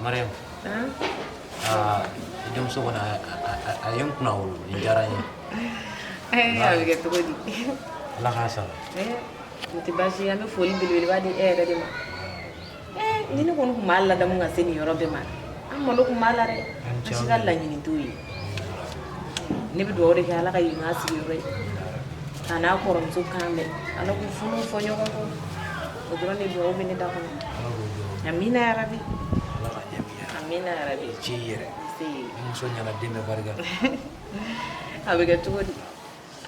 Mariam. Aa, i denmuso kɔni a ye n kunnawolo, nin diyara n ye. A bɛ kɛ cogo di? Ala k'a sara. O tɛ baasi ye, an bɛ foli belebeleba di e yɛrɛ de ma. Ni ne kɔni tun b'a ladamu ka se nin yɔrɔ bɛɛ ma, an malo tun b'a la dɛ. An si ka laɲini t'o ye. Ne bɛ dugawu de kɛ Ala ka yen k'a sigiyɔrɔ ye. K'a n'a kɔrɔmuso kan mɛn, Ala k'u funu fɔ ɲɔgɔn kɔ. O dɔrɔn de dugawu bɛ ne da kɔnɔ. Amina yarabi. Amina yarabi. Ci i yɛrɛ. Ni muso ɲɛna, den bɛ barika. A bɛ kɛ cogo di?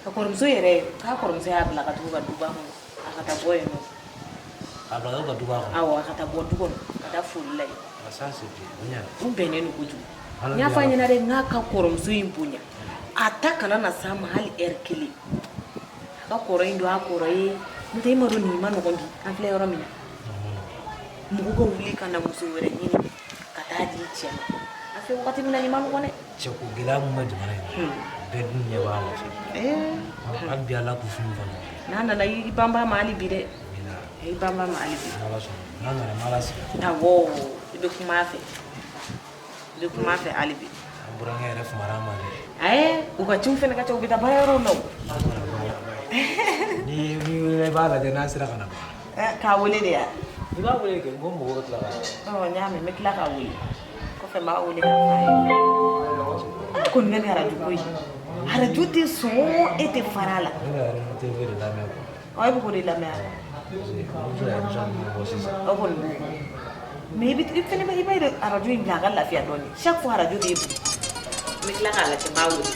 A kɔrɔmuso yɛrɛ, k'a kɔrɔmuso y'a bila ka tugu ka duba kɔnɔ, a ka taa bɔ yen nɔ. A bila ka duba kɔnɔ? Awɔ, a ka taa bɔ du kɔnɔ, ka taa foli la yen. Ah, ça c'est bien. O ɲɛna. U bɛnnen don kojugu. N y'a fɔ a ɲɛna dɛ, n k'a ka kɔrɔmuso in bonya. A ta kana na s'a ma hali ɛri kelen. A ka kɔrɔ in don a kɔrɔ ye. N'o tɛ e m'a dɔn nin ma nɔgɔn bi, an filɛ yɔrɔ min na. Mɔgɔ ka wuli ka na muso wɛrɛ ɲini ka taa di cɛ ma. An filɛ wagati min na, nin ma nɔgɔn dɛ. Cɛ ko gɛlɛya min bɛ jamana in na, bɛɛ dun ɲɛ b'a la. Hali bi Ala k'u funu fana. N'a nana, i banba ma hali bi dɛ. I banba ma hali bi. N'Ala sɔnna, n'a nana, n b'a lasigi. Awɔ, i bɛ kuma a fɛ. I bɛ kuma a fɛ hali bi. An burankɛ yɛrɛ famara an ma dɛ. U ka ciw fana ka ca, u bɛ taa baarayɔrɔw la o. Ni wele, i b'a lajɛ n'a sera ka na. K'a wele de ya? I b'a wele kɛ, n ko mɔgɔw bɛ tila ka na. Ɔ, n y'a mɛn, n bɛ tila k'a wele. Kɔfɛ n b'a wele k'a f'a ye. A kɔni ka nin arajo ko ye. Arajo tɛ sɔn, e tɛ fara a la. Ne bɛ Radio TV de lamɛn quoi. Ɔ, e bɛ k'o de lamɛn wa? Parce que olu bɛ émission minnu bɔ sisan. O kɔni b'o kɔnɔ. Mais i bɛ i fɛnɛ i b'a ye arajo in bila a ka lafiya dɔɔnin. Chaque fois arajo b'e bolo. N bɛ tila k'a lajɛ, n b'a wele.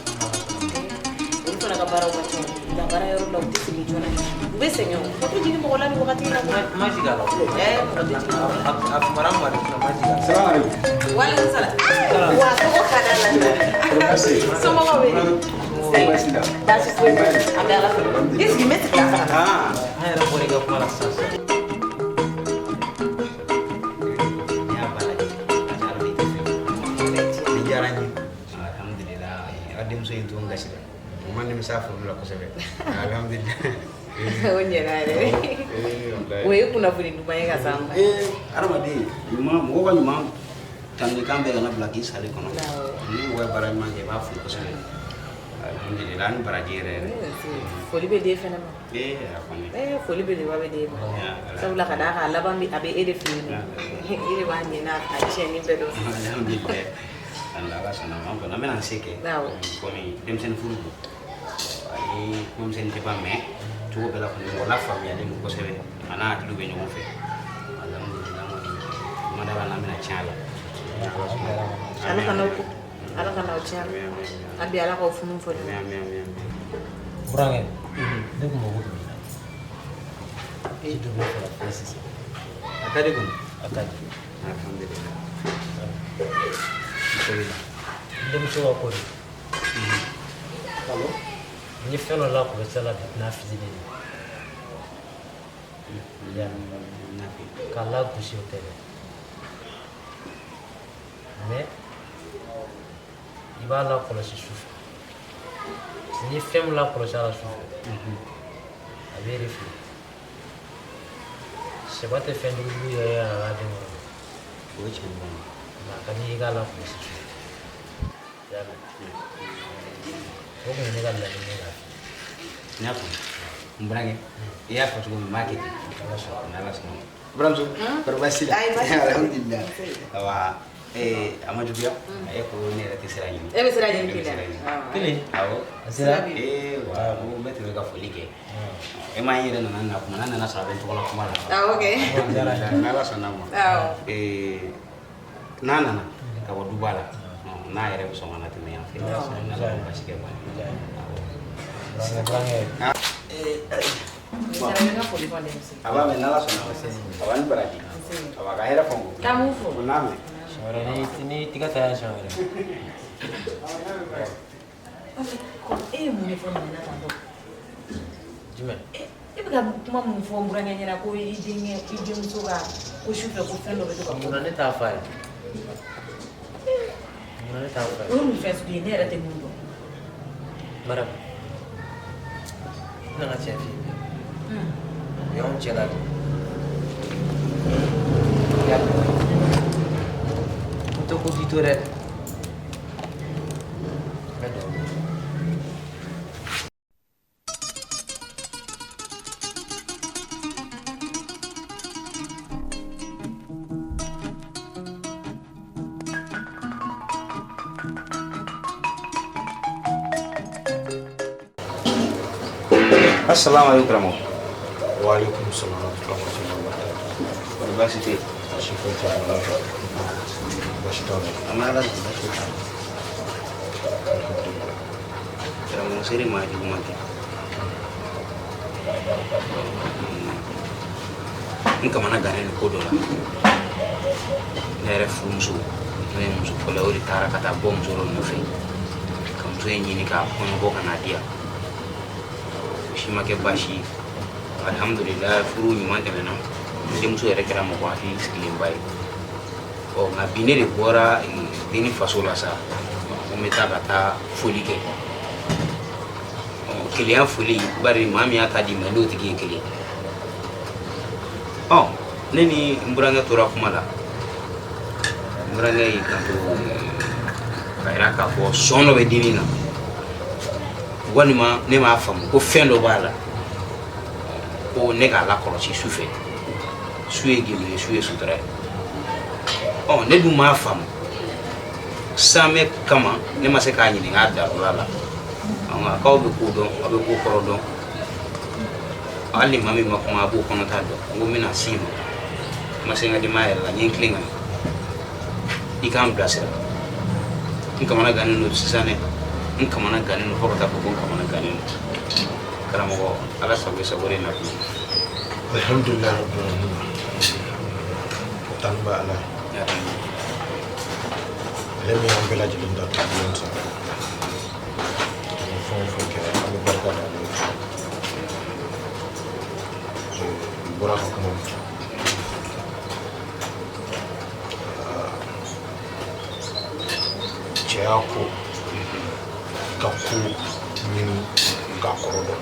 Olu fana ka baaraw ka ca. U bɛ taa baarayɔrɔ la, u tɛ segin joona. U bɛ sɛgɛn o. Mɔgɔ tɛ jigin mɔgɔ la nin wagati in na koyi. N ma jigin a la. Mɔgɔ tɛ jigin mɔgɔ la. A famara n ma de, n ma jigin a la. Salaam aleykum. Waaleykum salaam. Wa tɔgɔ ka d'a la. Somɔgɔw bɛ di? Baasi la. Baasi foyi tɛ. An bɛ Ala fo. I sigi, n bɛ sigi a fana. An yɛrɛ bɔra i ka kuma la sisan sisan. N'i y'a ba lajɛ, a ca ala fɛ i tɛ fɛ. Nin diyara n ye. Alhamdulillah, a denmuso in to n gasi la. O ma nimisa furu la kosɛbɛ. Alhamdulillah. O ɲɛna yɛrɛ. O ye kunnafoni duman ye ka s'an ma. Adamaden ɲuman, mɔgɔ ka ɲuman tanunikan bɛɛ kana bila k'i salen kɔnɔ. Ni mɔgɔ ye baara ɲuman kɛ, i b'a fo kosɛbɛ. Alhamdulillah, an ni baraji yɛrɛ yɛrɛ. Foli bɛ den fɛnɛ ma. A kɔni. Foli belebeleba bɛ den ma. Sabula ka d'a kan, a laban bɛ a bɛ e de fɛ yen nɔ. E de b'a ɲɛ n'a a tiɲɛni bɛɛ dɔn. Alhamdulillah. Ala sɔnna ma, an kɔni an bɛna an se kɛ. Komi denmisɛnnin furu don. Ani kuma misɛnnin tɛ ban, mais cogo bɛɛ la kɔni mɔgɔ lafaamuyalen don kosɛbɛ. A n'a hakiliw bɛ ɲɔgɔn fɛ. Alhamdulillah, an kɔni ma da la n'an bɛna tiɲɛ a la. Ala kana aw Ala kana aw tiɲɛ. A bi Ala k'aw funu fɔ ɲɔgɔn. Burankɛ, ne kun mago bɛ min na. Ci dɔ bɛ fɛ ka fɔ sisan. A ka di kɔni. A ka di. Alhamdulillah. N denmuso ka ko de. N ye fɛn dɔ lakɔlɔsi a la depuis n'a fitinin de. I y'a mɛn? K'a lagosi o tɛ dɛ. Mais i b'a lakɔlɔsi su fɛ. N'i ye fɛn min lakɔlɔsi a la su fɛ, a b'e de fili. Sɛba tɛ fɛn jugu yɛrɛ ye a ka den kɔrɔ. O ye tiɲɛ ye. Mais a ka di i k'a lakɔlɔsi su fɛ. I y'a mɛn? O kun ye ne ka laɲini ye k'a f'i ye. N y'a faamu. N burankɛ, i y'a fɔ cogo min, n b'a kɛ ten. Ala sɔnna. N'Ala sɔnna. Buramuso, kɔri baasi la? Ayi, baasi tɛ. Alhamdulillah. Awa, a ma juguya. A ye ko ne yɛrɛ tɛ sira ɲini. E bɛ sira ɲini Ne bɛ k'i la? sira ɲini. Kelen. Awɔ. A sera? Wa, n ko n bɛ tɛmɛ ka foli kɛ. E m'a ye, n yɛrɛ nana na kuma, n'a nana sɔrɔ a bɛ n tɔgɔla kuma la. Awɔ kɛ. N'Ala sɔnna ma. Awɔ. N'a nana ka bɔ duba la, n'a yɛrɛ bɛ sɔn ka na tɛmɛ yan fɛ. N'Ala ma baasi kɛ kɔni. Burankɛ, burankɛ. A b'a mɛn, n'Ala sɔnna ma. A b'a ni baraji. A b'a ka hɛrɛ fɔ n kɔ. K'an b'u fo. O n'a mɛn. Siɲɛ wɛrɛ ni tigɛ ta yan siɲɛ wɛrɛ. E ye mun de fɔ nin ɲɛna tan tɔ? Jumɛn? E bɛ ka kuma mun fɔ n burankɛ ɲɛna ko i denkɛ, i denmuso ka ko su fɛ ko fɛn dɔ bɛ to ka bɔ. Munna ne t'a f'a ye? Munna ne t'a f'a ye? O ye mun fɛn sugu ye, ne yɛrɛ tɛ mun dɔn? Mariam, n nana tiɲɛ f'i ye bi. O y'anw cɛla de ye. I y'a mɛn? to dɛ. N bɛ dugawu kɛ. Assalamu alaikum karamɔgɔ. Wa alaikum salam wa rahmatullahi wa barakatuh. Kɔri baasi tɛ yen? Baasi foyi tɛ an la. Baasi t'aw la. An bɛ Ala tanu, baasi tɛ yen. Alhamdulillah. Karamɔgɔ seri maa juguman tɛ. N kamana gannen don ko dɔ la. Ne yɛrɛ furumuso n'o ye muso fɔlɔ ye, o de taara ka taa bɔ muso dɔ nɔfɛ ka muso in ɲini k'a kɔɲɔbɔ ka n'a di yan. O si ma kɛ baasi ye. Alhamdulillah, furu ɲuman tɛmɛna. N denmuso yɛrɛ kɛra mɔgɔ hakili sigilenba ye. Ɔ nka bi ne de bɔra denni faso la sa, ko n bɛ taa ka taa foli kɛ. Ɔ kelenya foli, bari maa min y'a ta d'i ma n'o tigi ye kelen. Ɔ ne ni n burankɛ tora kuma la, n burankɛ y'i kanto k'a yira k'a fɔ sɔn dɔ bɛ dennin na, walima ne m'a faamu ko fɛn dɔ b'a la, ko ne k'a lakɔlɔsi su fɛ. Su ye gindo ye, su ye sutura ye. Ɔ ne dun m'a faamu sanmɛ kama, ne ma se k'a ɲininka a darula la. Nka k'aw bɛ ko dɔn, aw bɛ ko kɔrɔ dɔn, hali ni maa min ma kuma a b'o kɔnɔta dɔn. N ko n bɛna s'i ma, n ma se n ka denbaya yɛrɛ la, n ye n tilen ka na i k'an bilasira. N kamana gannen don sisan dɛ, n kamana gannen don fo ka taa fɔ ko n kamana gannen don. Karamɔgɔ, Ala sago i sago de na kuma. Alhamdulillah rabbil alamin. Tanu bɛ Ala ye. Ale min y'an bɛɛ lajɛlen da dugu in sanfɛ. An bɛ fɛn o fɛn kɛ, an bɛ barika da ale ye. I bɔra ka kuma min fɔ. Cɛya ko ka ko ɲini k'a kɔrɔ dɔn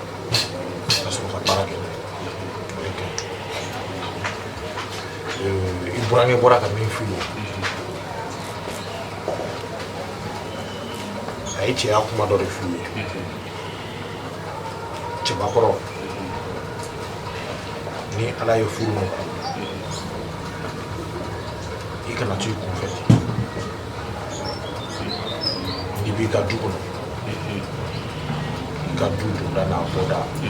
ka sɔrɔ ka baara kɛ n'a ye, o de ka ɲi. I burankɛ bɔra ka min f'i ye, a ye cɛya kuma dɔ de f'i ye. Cɛbakɔrɔ, ni Ala ye furu nɔgɔya, i kana to i kunfɛ ten. N'i b'i ka du kɔnɔ, i ka du donda n'a bɔda, i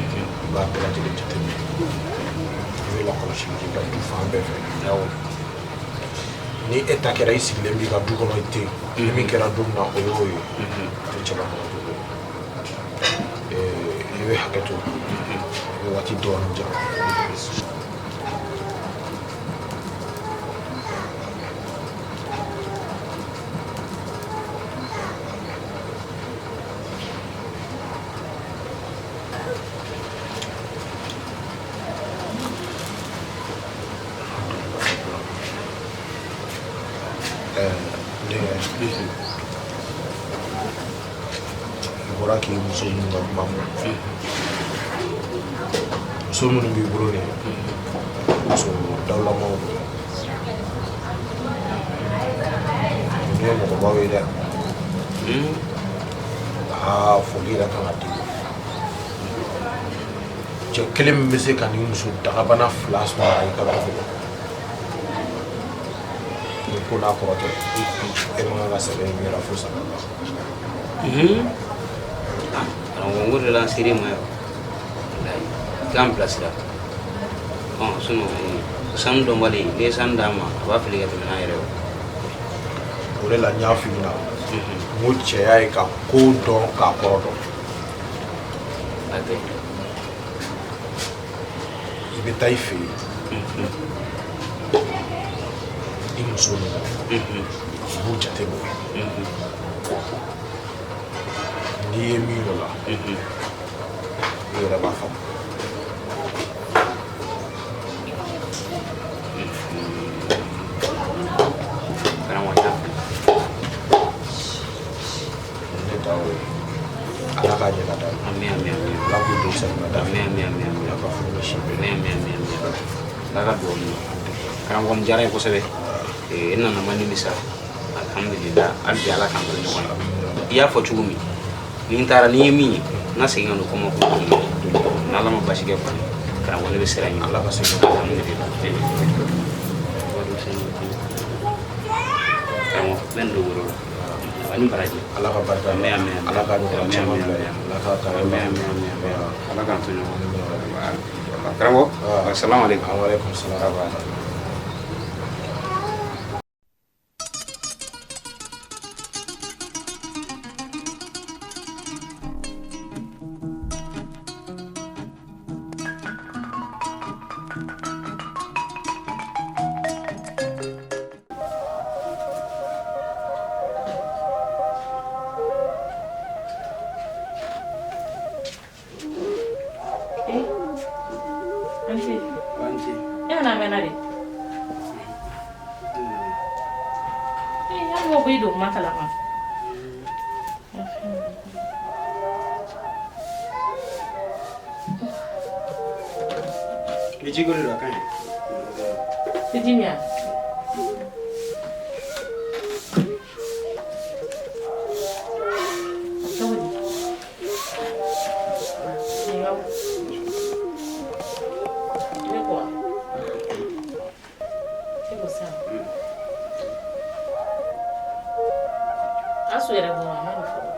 b'a bɛɛ lajɛlen jateminɛ. I bɛ lakɔlɔsili kɛ i ka du fan bɛɛ fɛ. Ni e ta kɛra i sigilen b'i ka du kɔnɔ i tɛ yen, ni min kɛra don min na o y'o ye, o tɛ cɛbakɔrɔ jogo ye. I bɛ hakɛ to, i bɛ waati dɔɔnin jan. I bɔra k'i muso minnu ka kuma fɔ, muso minnu b'i bolo nin ye, muso dawulamaw don. Ninnu ye mɔgɔbaw ye dɛ. Aa, foli yɛrɛ kan ka d'i ma. Cɛ kelen min bɛ se ka nin muso dagabana fila sɔrɔ i ka du kɔnɔ, ni ko n'a kɔrɔ tɛ, e man kan ka sɛgɛn in yɛrɛ fo saba. Karamɔgɔ, n ko de la n ser'i ma yan. Walayi, i k'an bilasira. Ɔ sinon sanu dɔnbali, n'i ye sanu d'a ma, a b'a fili ka tɛmɛ n'a yɛrɛ ye. O de la n y'a f'i ɲɛna, n ko cɛya ye ka ko dɔn k'a kɔrɔ dɔn. I bɛ taa i fɛ yen, i muso ninnu, i b'u jate minɛ. N'i ye min y'o la, i yɛrɛ b'a faamu. Karamɔgɔ, n y'a faamu. Ne da o ye. Ala k'a ɲɛ ka d'a ma. Ami, ami, ami. Ala k'u don sɛbɛn da fɛ. Ami, ami, ami, ami. Ala ka furu ni si bɛn. Ami, ami, ami, ami. Ala ka dugawu minɛ. Karamɔgɔ, nin diyara n ye kosɛbɛ. N nana ma nimisa. Ala. Alhamdulillah, hali bi Ala k'an to ɲɔgɔn na. I y'a fɔ cogo min, ni n taara ni ye min ye, n ka segin ka n'o kuma k'o k'i ye. N'Ala ma basi kɛ kɔni, karamɔgɔ ne bɛ sira ɲini. Ala ka segin. Alhamdulillah. Karamɔgɔ, n bɛ nin don woro la. Ani baraji. Ala ka barika. Amin, amin. Ala ka ɲɔgɔn caman bila ye. Ala ka taa Amin, amin, amin. Ala k'an to ɲɔgɔn. Karamɔgɔ, assalamu alaikum. Wa alaikum salam. Anti, e nana mɛnna de. Ee, hali ko i don kuma kalama. Ni jiko de don a ka ɲi. Tɛ ji min wa? Cogo di? Ayiwa. I bɛ ko wa? E ko sisan. A so yɛrɛ bɔ a ma nin fɔlɔ.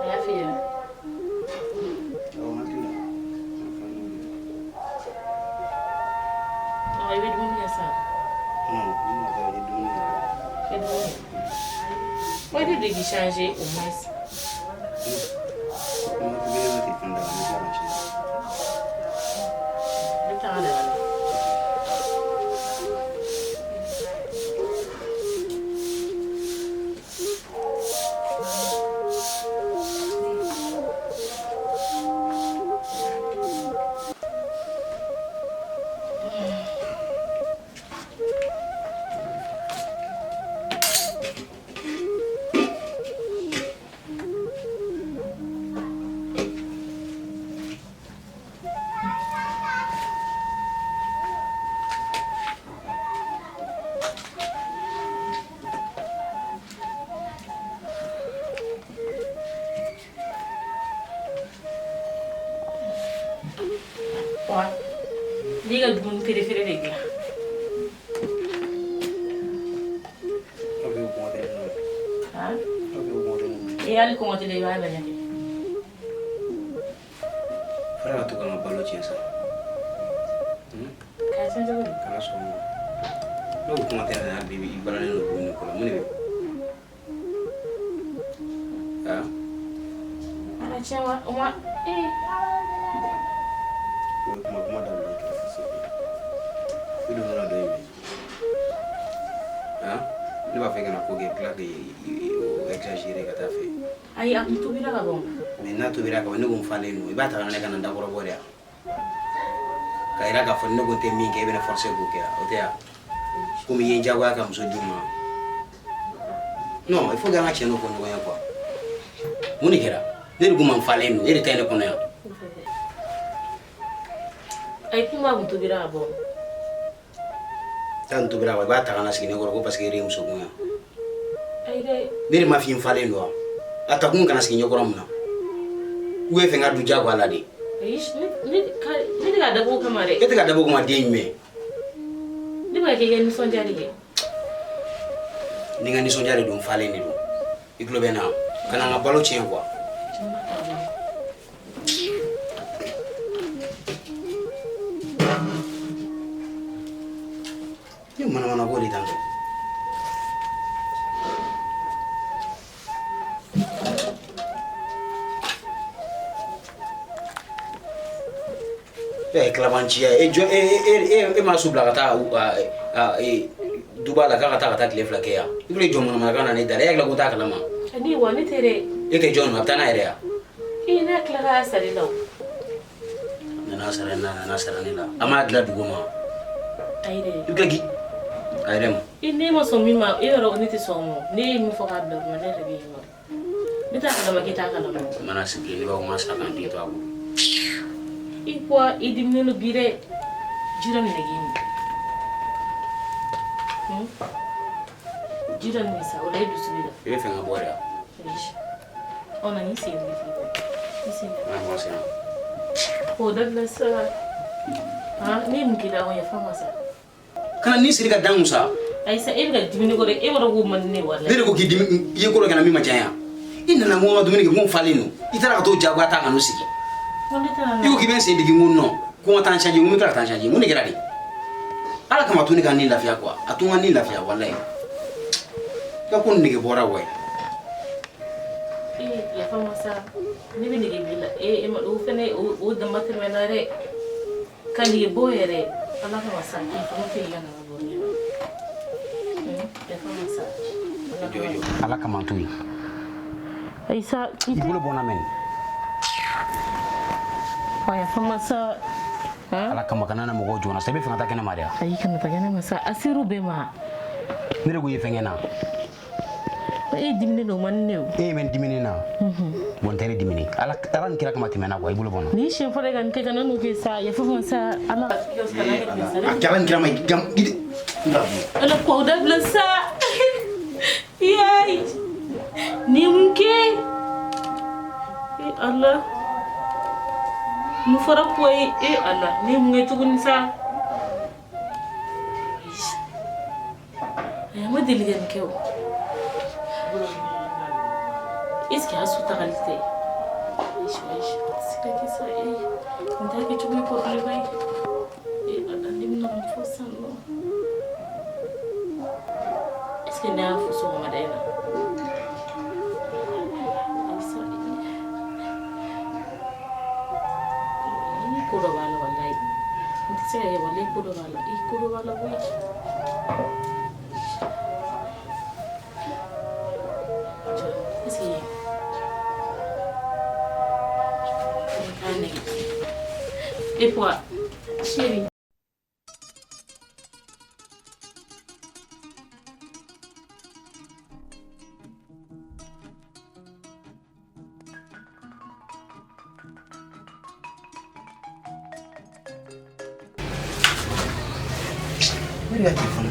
A y'a f'i ɲɛna. Ɔ, i bɛ dumuni kɛ sisan. I bɛ dumuni kɛ. Ko i tɛ don k'i changer au moins. Ne bɛ taa n ka daga la. Wa n'i ka dumuni préféré de dilan. Han? E hali kɔngɔ tɛ i b'a lajɛ kɛ. Fara ka to ka n ka balo tiɲɛ sa. K'a tiɲɛ cogo di? Kana sɔn o ma. Ne ko kuma tɛ na hali bi i balalen don dumuni ko la mun de bɛ? Ah, A tiɲɛ wa? O ma ee. o ye kuma kuma dabila i kɛrɛfɛ sisan. I dun bɛna dɔ in bi. Ah, ne b'a fɛ ka na ko kɛ tila k'i o exagérer ka taa fɛ. Ayi, a kun tobira ka ban. Mais n'a tobira ka ban ne ko n falen don i b'a ta ka na ne ka na n dakɔrɔbɔ de yan. Ka yira k'a fɔ ne ko n tɛ min kɛ e bɛ ne forcer k'o kɛ o tɛ yan. Komi i ye n diyagoya ka muso di n ma. Non, il faut que an ka tiɲɛ dɔ fɔ ɲɔgɔn ye quoi. Mun de kɛra? Ne de ko ma n falen don e de ta ye ne kɔnɔ yan. Ayi, kuma kun tobira ka ban. Taa nin tobira wa i b'a ta ka na sigi ne kɔrɔ ko parce que e de ye muso kun ye. Ayi dɛ. Ne de m'a f'i ye n falen don wa? A ta kun kana sigi ɲɛkɔrɔ mun na? Ou e fɛ n ka du diyagoya la de? Ayi, ne tɛ ka dabɔ o kama dɛ. E tɛ ka dabɔ o kama den jumɛn? Ne bɛ ka kɛ i ka nisɔndiya de kɛ. Ni n ka nisɔndiya de don n falen de don. I tulo bɛ n na? Ka na n ka balo tiɲɛ quoi. Ne manamana ko de tan tɔ. E ye kilabanciya ye. E jɔ e e e e ma su bila ka taa duba la k'a ka taa tile fila kɛ yan. I bolo jɔn manamanakan na ne da la e hakili la ko n t'a kalama. Ne wa ne tɛ dɛ. E tɛ jɔn a bɛ taa n'a yɛrɛ ya. Ee n'a tilara a sari la o. Nana sara ne la, nana sara ne la. An m'a dilan dugu ma. Ayi dɛ. I bɛ tila k'i a yɛrɛ ma. I ne ma sɔn min ma e yɛrɛ ne tɛ sɔn o ma. Ne ye min fɔ k'a bila o ma ne yɛrɛ bɛ yen nɔ. Ne t'a kalama k'e t'a kalama. N mana sigi ne b'a fɔ n ka sa k'an den to a bolo. I ko i diminen don bi dɛ. Ji dɔ minɛ k'i min. Ji dɔ min sa, o la e dusu b'i la. I bɛ fɛ ka bɔ de wa? Ayi. Ɔ na n'i sen bɛ f'i I sen. N'a bɔ sen. O dabila sa. Han, ne ye mun k'i la o yafa n ma sa. Kana ni siri ka dan kun sa. Ayi sa, e bɛ ka dumuni ko dɛ, e b'a dɔn k'o man di ne ye walayi. Ne de ko k'i dimi i ye ko dɔ kɛ n na min ma diya n ye. I nana n ko n ka dumuni kɛ n ko n falen don. I taara ka t'o jagoya ta ka n'o sigi. I ko k'i bɛ n sen digi n ko non. Ko n ka taa n changer n ko n bɛ tila ka taa n changer. Mun de kɛra de? Ala kama to ne ka n ni lafiya quoi. A to n ka n ni lafiya walayi. I ka ko nege bɔra wa. Ee yafa n ma sa. Ne bɛ nege b'i la. Ee o fɛnɛ o dama tɛmɛna dɛ. Ka nege bɔ yɛrɛ. Ala kama sa. Yafa n fɛ i ka na bɔ ne la. Yafa n ma sa. Ala kama to yen. Ayi sa. I bolo bɔ n na mɛn. Wa yafa n ma sa. Ala kama kana na mɔgɔw jɔ n na sa i bɛ fɛ ka taa kɛnɛma de wa? Ayi kana taa kɛnɛma sa. A ser'u bɛɛ ma. Ne de ko i ye fɛn kɛ n na. E diminen don o man di ne ye o. E ye mɛn diminen na. Bon n tɛ ne diminen. Ala ala ni kira kama tɛmɛ n na quoi i bolo bɔ n na. Ni siɲɛ fɔlɔ ye ka nin kɛ kana n'o kɛ sa yafa n ma sa ala. A kɛ ala ni kira ma i gam i. Ala k'o dabila sa. Yayi. Ni ye mun kɛ? E ala. Mun fɔra ko ye e ala ne ye mun kɛ tuguni sa? Ayi a ma deli ka nin kɛ o. Est-ce que a su tagali tɛ? Ayi ayi a tɛ se ka kɛ sa ee nin t'a kɛ cogo ye problème ye. E ala ne bɛna mun fɔ sisan nɔ? Est-ce que ne y'a fɔ sɔgɔmada in na? Ayi sa ee ko dɔ b'a la walayi. N tɛ se ka kɛ walayi ko dɔ b'a la. Ee ko dɔ b'a la koyi. Est-ce que Et quoi? Chérie. Ne de ka téléphone.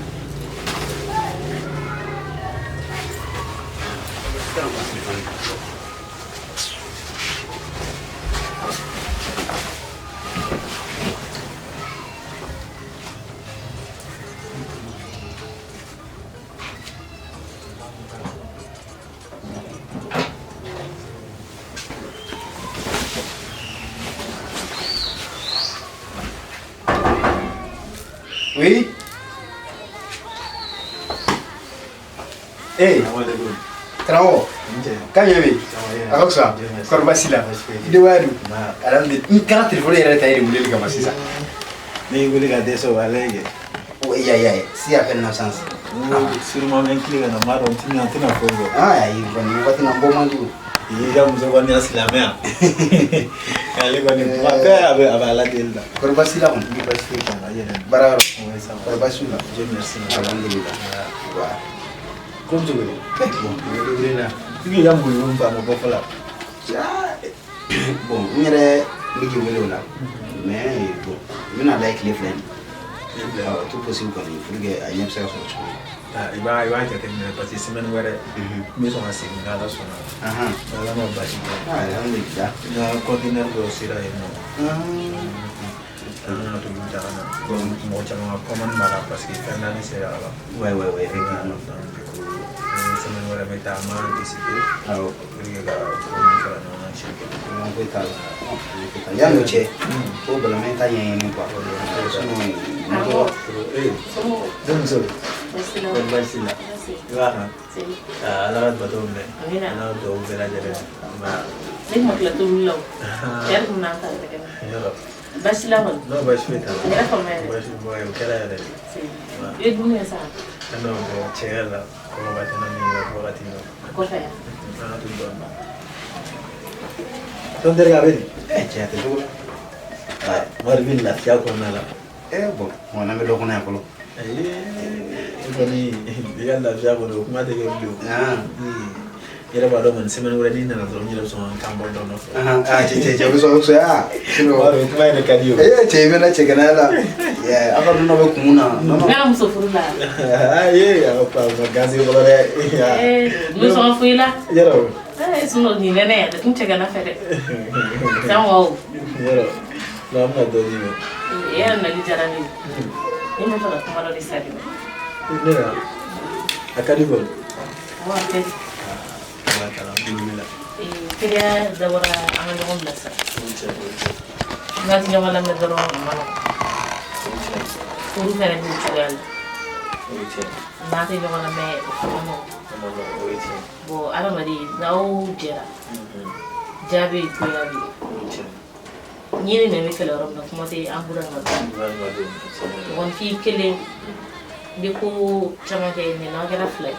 Oui. Hey. Karamɔgɔ. Kan ɲɛ bɛ yen. A ka fisa. Kɔri baasi la. I denbaya dun? Alhamdulilah. N kɛra telefɔni yɛrɛ ta e de weleli kama sisan. Ne y'i wele ka dɛsɛ o ala ye kɛ. Ya ya si a fait absence. Sûrement n bɛ tile ka na n b'a dɔn n tɛna foyi kɛ. Ah ayi kɔni waati na n bɔ man jugu. I y'i ka muso kɔni ya silamɛ yan. Ale kɔni kuma bɛɛ a bɛ ala deli la. Kɔri baasi la kɔni. Baasi foyi t'a la i yɛrɛ. Baara yɔrɔ. Oui, ça va. Kɔri baasi la. Dieu merci. Alhamdulilah. Wa. Ko bɛ cogo di? Bon, n bɛ wele la. I k'i ka muɲu ba ma bɔ fɔlɔ. Bon, n yɛrɛ bɛ k'i wele o la. Mais bon, n bɛna lajɛ tile fila in. Awɔ, tout possible kɔni pour que a ɲɛ bɛ se ka sɔrɔ cogo min. I b'a jateminɛ parce que semaine wɛrɛ n bɛ sɔn ka segin n'Ala sɔnna. N'Ala ma baasi kɛ. Alhamdulilah. N ka conteneur dɔw sera yen nɔ. An nana t'olu ta ka na. Mɔgɔ caman ka commande b'a la parce que fin d'année sera a la. Ouais, effectivement. Donc du coup, semaine wɛrɛ bɛ taa an b'a anticiper. Awɔ. Pour que ka ko ninnu fara ɲɔgɔn kan siɲɛ kelen. Foyi t'a la. Yanni o cɛ, ko Balamɛ ta ɲɛɲini quoi. Sinon, mɔgɔ. Ee, denmuso. Kɔri baasi la. I b'a kan? Ala ka bato minɛ. Ala ka dugawu bɛɛ lajɛlen. Ne kuma tila tobili la o. Cɛ yɛrɛ kun b'an ta tɛgɛ ma. Yɔrɔ. Baasi la kɔni. Non, baasi foyi t'a la. A kɛra faamuya yɛrɛ. Baasi foyi o kɛra yɛrɛ de. I ye dumuni kɛ sa? Non, bon, tiɲɛ yɛrɛ la, kɔngɔ tɛ na min na wagati min na. Kɔfɛ yan. An ka to dɔɔnin. Ton terikɛ a bɛ di? Cɛ a tɛ cogo la. Wari bɛ lafiya kɔnɔna la. Bon, mɔgɔ n'an bɛ dɔ kɔnɔ yan fɔlɔ. I kɔni i ka lafiya kɔni o kuma tɛ kɛ bilen o. I yɛrɛ b'a dɔn kɔni, semaine wɛrɛ n'i nana dɔrɔn, n yɛrɛ bɛ sɔn ka n kan bɔ dɔ nɔfɛ. Ah, cɛ cɛ cɛ, o bɛ sɔn, o bɛ fisaya. Sinon B'a dɔn kuma in de ka di o. Eh, cɛ, i bɛ na cɛ gɛlɛya la. Aw ka dunanw bɛ kun na. Non non. Ne ka muso furu la. Ayi, a ka ma gansi fɔlɔ dɛ. Eh, n bɛ sɔn foyi la. Yɔrɔ. Eh, sinon nin nɛnɛ a tɛ kun cɛ gana fɛ dɛ. Sango. Yɔrɔ. Non, an bɛna dɔ d'i ma. E yɛrɛ nali diyara ne ye. Ne bɛ fɛ ka kuma dɔ de sari. Ne na. A ka di kɔni. Awɔ, a ka di. Ala kalan tulo b'i la. Teriya dabɔra an ka ɲɔgɔn bilasira. O ye tiɲɛ, o ye tiɲɛ. N'a tɛ ɲɔgɔn lamɛn dɔrɔn, a ma nɔgɔn. Furu fɛnɛ b'o cogoya la. O ye tiɲɛ. N'a tɛ ɲɔgɔn lamɛn, o ma nɔgɔn. A ma nɔgɔn, o ye tiɲɛ. Bon, adamaden, n'aw jɛra, diya bɛ yen, goya bɛ yen. O ye tiɲɛ. Ɲini nɛn bɛ kɛlɛ yɔrɔ min na, kuma tɛ an bolo ma. Mɔgɔnifin kelen bɛ ko caman kɛ, mɛ n'aw kɛra fila ye,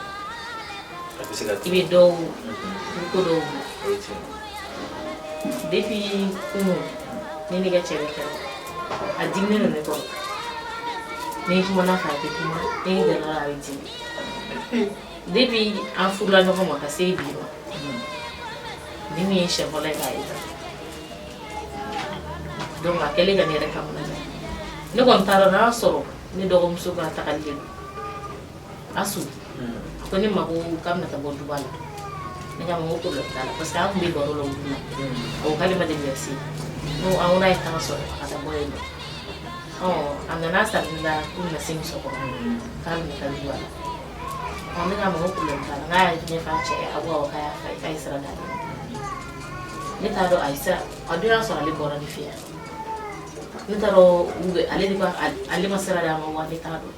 A bɛ se ka i bɛ dɔw, i bɛ ko dɔw bila. O ye tiɲɛ. Depuis kunun, ne n'i ka cɛ bɛ kɛlɛ, a diminen don ne kɔrɔ. Ni kumana fɛ, a tɛ kuma. Ni gɛrɛla, a bɛ dimi. Depuis an furula ɲɔgɔn ma ka se bi ma, ni min ye siɲɛ fɔlɔ ye k'a ye tan. Donc a kɛlen ka ne yɛrɛ kamana gan. Ne kɔni t'a dɔn n'a y'a sɔrɔ ne dɔgɔmuso ka tagali de don. Asu a ko ne ma ko k'a bɛna taa bɔ duba la. Ne k'a ma ko problème t'a la, parce que an tun bɛ baro la olu na. A ko k'ale ma deli ka se. Ne ko awɔ, n'a ye temps sɔrɔ, a ka taa bɔ yen nɔ. Ɔ, a nana sari ne la k'u bɛna se musokɔrɔ, k'a bɛna taa duba la. Ɔ, ne k'a ma ko problème t'a la, n k'a y'a ɲɛfɔ a cɛ ye. A ko awɔ, k'a y'a fɔ a ye, k'a ye sira d'ale ma. Ne t'a dɔn a ye sira, a don y'a sɔrɔ ale bɔra ne fɛ yan. Ne t'a dɔn u bɛ ale de ko ale ma sira d'a ma wa, ne t'a dɔn.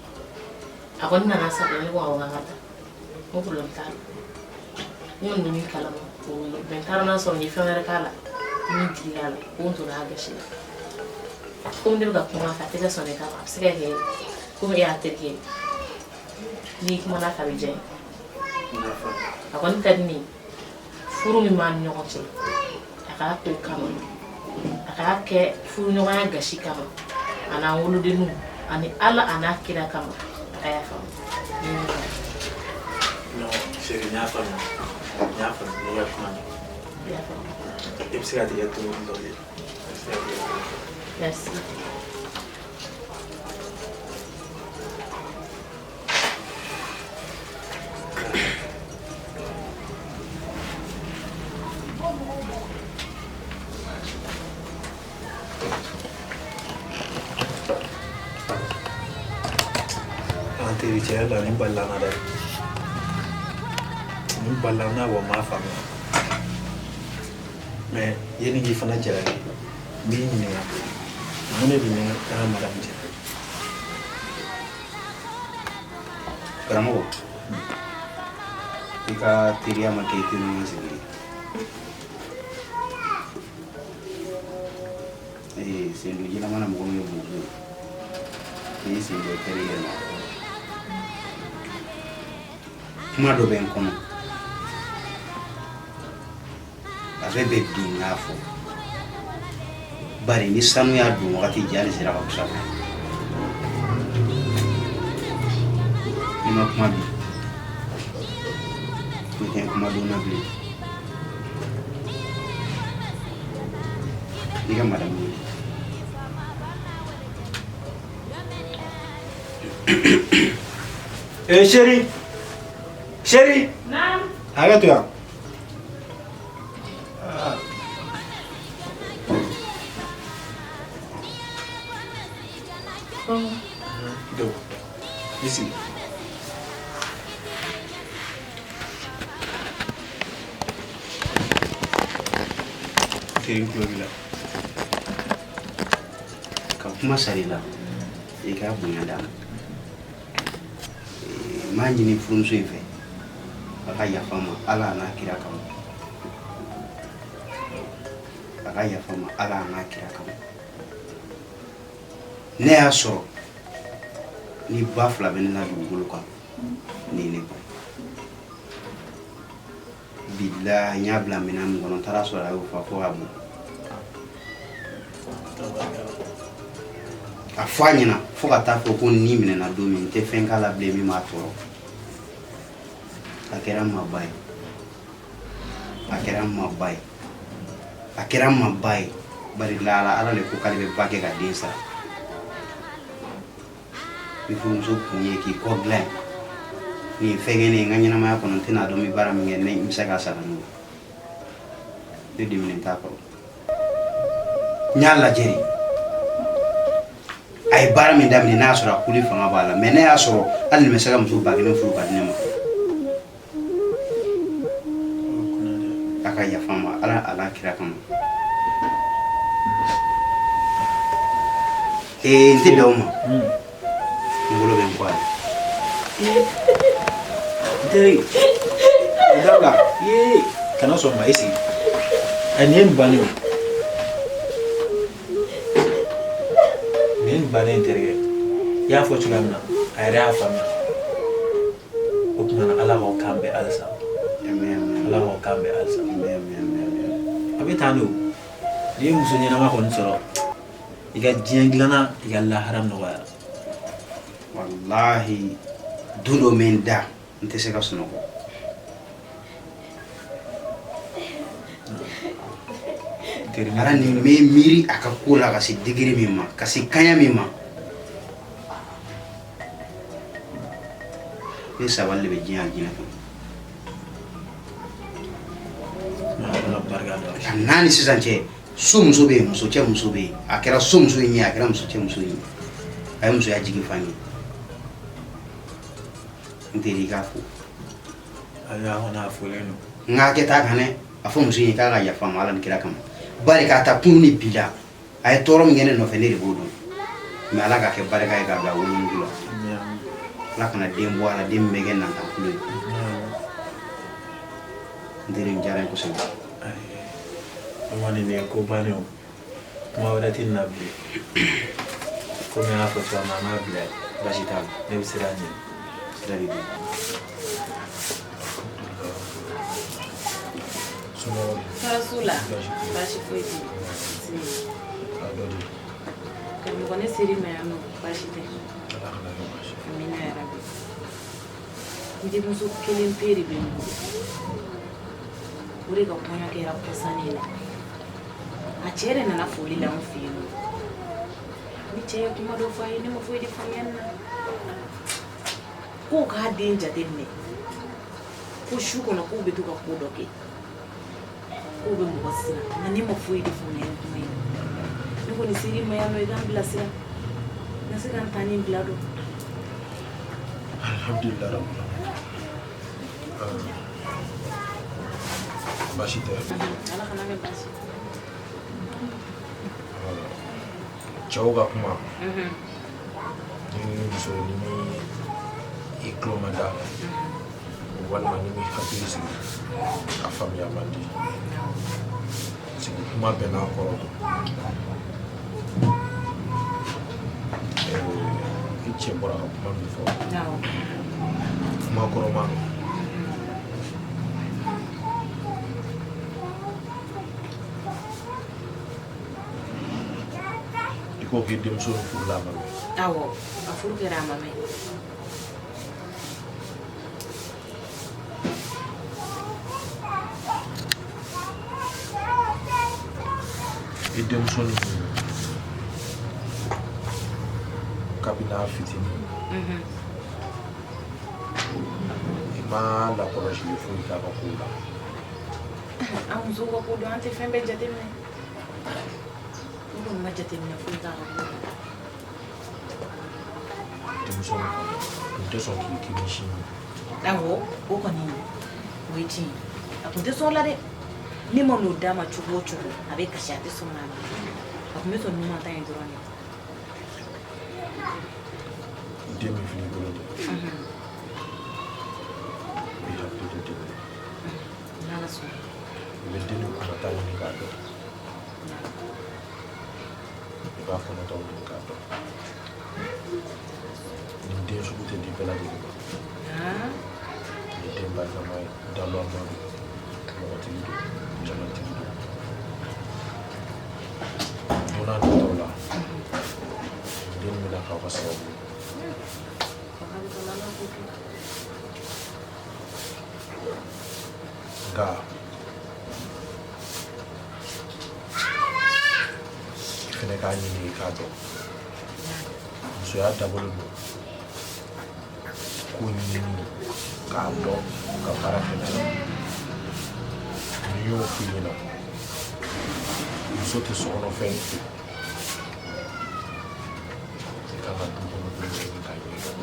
A kɔni nana sara, ne ko awɔ, k'an ka taa, n ko problème t'a la. N kɔni bɛ min kalama o ye, mɛ n t'a dɔn n'a sɔrɔ n ye fɛn wɛrɛ k'a la min digir'a la, ko n donna a gasi la. Komi ne bɛ ka kuma a fɛ, a tɛ ka sɔn ne ta ma. A bɛ se ka kɛ komi e y'a terikɛ ye, n'i kumana a fɛ, a bɛ diya n ye. A kɔni ka di ne ye, furu min b'an ni ɲɔgɔn cɛ, a k'a to kama, a k'a kɛ furuɲɔgɔnya gasi kama, a n'an wolodenninw ani Ala a n'a kira kama, a ka yafa n ma. Non, chérie, n y'a faamuya. N y'a faamuya, n'i ka kuma mɛn. I y'a faamu. I bɛ se ka tigɛ turu dɔ ye. I bɛ se ka tigɛ turu. Merci. An teri, tiɲɛ yɛrɛ la, nin balila n na dɛ. Nin balila n na wa, n m'a faamuya. Mais yanni k'i fana jalaki, n b'i ɲininka, mun de bɛ ne an ka madame cɛ? Karamɔgɔ, i ka teriya ma kɛ i teri ɲuman sigi ye. Ee, sendo jilama na mɔgɔ min ye bozo ye, n'i sen jɔ teri yɛrɛ ma. Kuma dɔ bɛ n kɔnɔ, a bɛ bɛn bi n k'a fɔ, bari ni sanu y'a don wagati ja de sera ka fisa. Ni ma kuma bi, ne tɛ kuma don na bilen. I ka madamu wele. Eh, chérie. Chérie. Naam. Hakɛ to yan. Do. I sigi. Teri tulo b'i la. Ka kuma sari la, i k'a bonya d'a ma. N b'a ɲini furumuso in fɛ, a ka yafa n ma Ala n'a kira kama. A ka yafa n ma Ala n'a kira kama. Ne y'a sɔrɔ ni ba fila bɛ ne la dugukolo kan, nin ye ne ba ye. Bilahi, n y'a bila minɛn min kɔnɔ, n taara sɔrɔ a y'o fa fo k'a bon. A fɔ a ɲɛna fo ka taa fɔ ko ni minɛna don min, n tɛ fɛn k'a la bilen min b'a tɔɔrɔ. A kɛra n ma ba ye. A kɛra n ma ba ye, a kɛra n ma ba ye, bari la Ala le ko k'ale bɛ ba kɛ ka den sara. Ni furumuso kun ye k'i kɔ dilan, nin ye fɛn kɛ ne ye n ka ɲɛnamaya kɔnɔ, n tɛna dɔn n bɛ baara min kɛ, ne n bɛ se k'a sara n'o ye. Ne diminen t'a kɔrɔ. N y'a lajɛ de, a ye baara min daminɛ, n'a y'a sɔrɔ a kuli fanga b'a la, mais ne y'a sɔrɔ hali ni bɛ se ka muso 1000 furu ka di ne ma. A ka yafa n ma Ala, Ala kira kama. Ee, n tɛ dan o ma, n bolo bɛ n kɔ a ye. N teri, o dabila. Ee, kana sɔn ma, i sigi. Ɛ, nin ye nin bannen o, nin ye nin bannen ye. Terikɛ, i y'a fɔ cogoya min na, a yɛrɛ y'a faamuya. O tuma na, Ala k'aw kan bɛn halisa. Ala k'aw kan bɛn halisa. A bɛ tan de o. N'i ye muso ɲɛnama kɔni sɔrɔ, i ka diɲɛ dilanna, i ka lahara nɔgɔyara. Walahi, don dɔ bɛ n da, n tɛ se ka sunɔgɔ. Ala ni bɛ miiri a ka ko la ka se degré min ma, ka se kaɲa min ma, ne sabali de bɛ diɲɛ alijinɛ kɔnɔ. A n'a ni sisan cɛ, so muso bɛ yen, muso cɛ muso bɛ yen, a kɛra so muso ye, a kɛra muso cɛ muso ye, a ye musoya jigi fa n ye. N teri, i k'a fo. Ayiwa, kɔni a folen don. N k'a kɛ t'a kan dɛ. A fɔ muso in ye k'a ka yafa n ma Ala ni kira kama, bari k'a ta kunun ni bi la, a ye tɔɔrɔ min kɛ ne nɔfɛ, ne de b'o dɔn. Mais Ala k'a kɛ barika ye k'a bila wolonugu la. Ala kana den bɔ a la, den min bɛ kɛ nantankulu ye. N teri, n diyara n ye kosɛbɛ. O kɔni, nin ye ko bannen o. Kuma wɛrɛ tɛ nin na bilen. Komi an y'a fɔ cogoya min na, an b'a bila yen. Baasi t'a la. Ne bɛ sira ɲini. Sira de bɛ yen. Somɔgɔw? Tɔɔrɔ s'u la, baasi foyi tɛ yen. A dɔ di. Karamɔgɔ, ne ser'i ma yan nɔ, baasi tɛ? Ala kana kɛ baasi ye. Amina yarabi. N denmuso kelen pe de bɛ n bolo, o de ka kɔɲɔ kɛra kɔsannin na. A cɛ de nana foli la an fɛ yen nɔ. Ni cɛ ye kuma dɔ fɔ a ye, ne ma foyi de faamuya nin na. K'o k'a den jateminɛ, ko su kɔnɔ k'u bɛ to ka ko dɔ kɛ, k'o bɛ mɔgɔ siran. Nka ne ma foyi de faamuya nin kuma in na. Ne kɔni ser'i ma yan nɔ, i ka n bilasira, n ka se ka n ta ni bila dɔn. Alhamdulilah rabbil alamin. Baasi tɛ. Ala kana kɛ baasi. Cɛw ka kuma ni muso, ni mi i tulo ma da walima ni mi hakili sigi, a faamuya man di, parce que kuma bɛɛ n'a kɔrɔ don. I cɛ bɔra ka kuma min fɔ, kuma kɔrɔma don. I ko k'i denmuso nin furula a ma mɛn? Awɔ, a furu kɛra, a ma mɛn. I denmuso nin, kabini a fitinin, i ma lakɔlɔsili foyi k'a ka kow la? An musow ka ko dɔn, an tɛ fɛn bɛɛ jateminɛ. Ne kɔni ma jateminɛ foyi k'a ka ko la. Denmuso nin kɔni tun tɛ sɔn k'i kini sin min? Awɔ, o kɔni o ye tiɲɛ ye. A tun tɛ sɔn o la dɛ. Ne ma n'o d'a ma cogo o cogo, a bɛ kasi, a tɛ sɔn k'a min. A tun bɛ sɔn numan ta in dɔrɔn de. Den min filɛ i bolo dɛ, i hakili to den na. N'Ala sɔnna. I bɛ den nin kunnata ɲini k'a dɔn, i b'a kɔnɔtaw ɲini k'a dɔn. Nin den sugu tɛ di bɛɛ lajɛlen ma. Nin den barikama ye, dalɔma don, mɔgɔtigi don, jamatigi don. Don n'a nataw la, den bɛna k'aw ka sababu ye. Nka k'a ɲini i k'a dɔn. Musoya dabɔlen don ko ɲinini k'a dɔn ka baara kɛ n'a ye. N'i y'o f'i ɲɛna, muso tɛ sokɔnɔfɛn ye. I kan ka du kɔnɔ ko ɲɛɲini k'a ɲɛdɔn,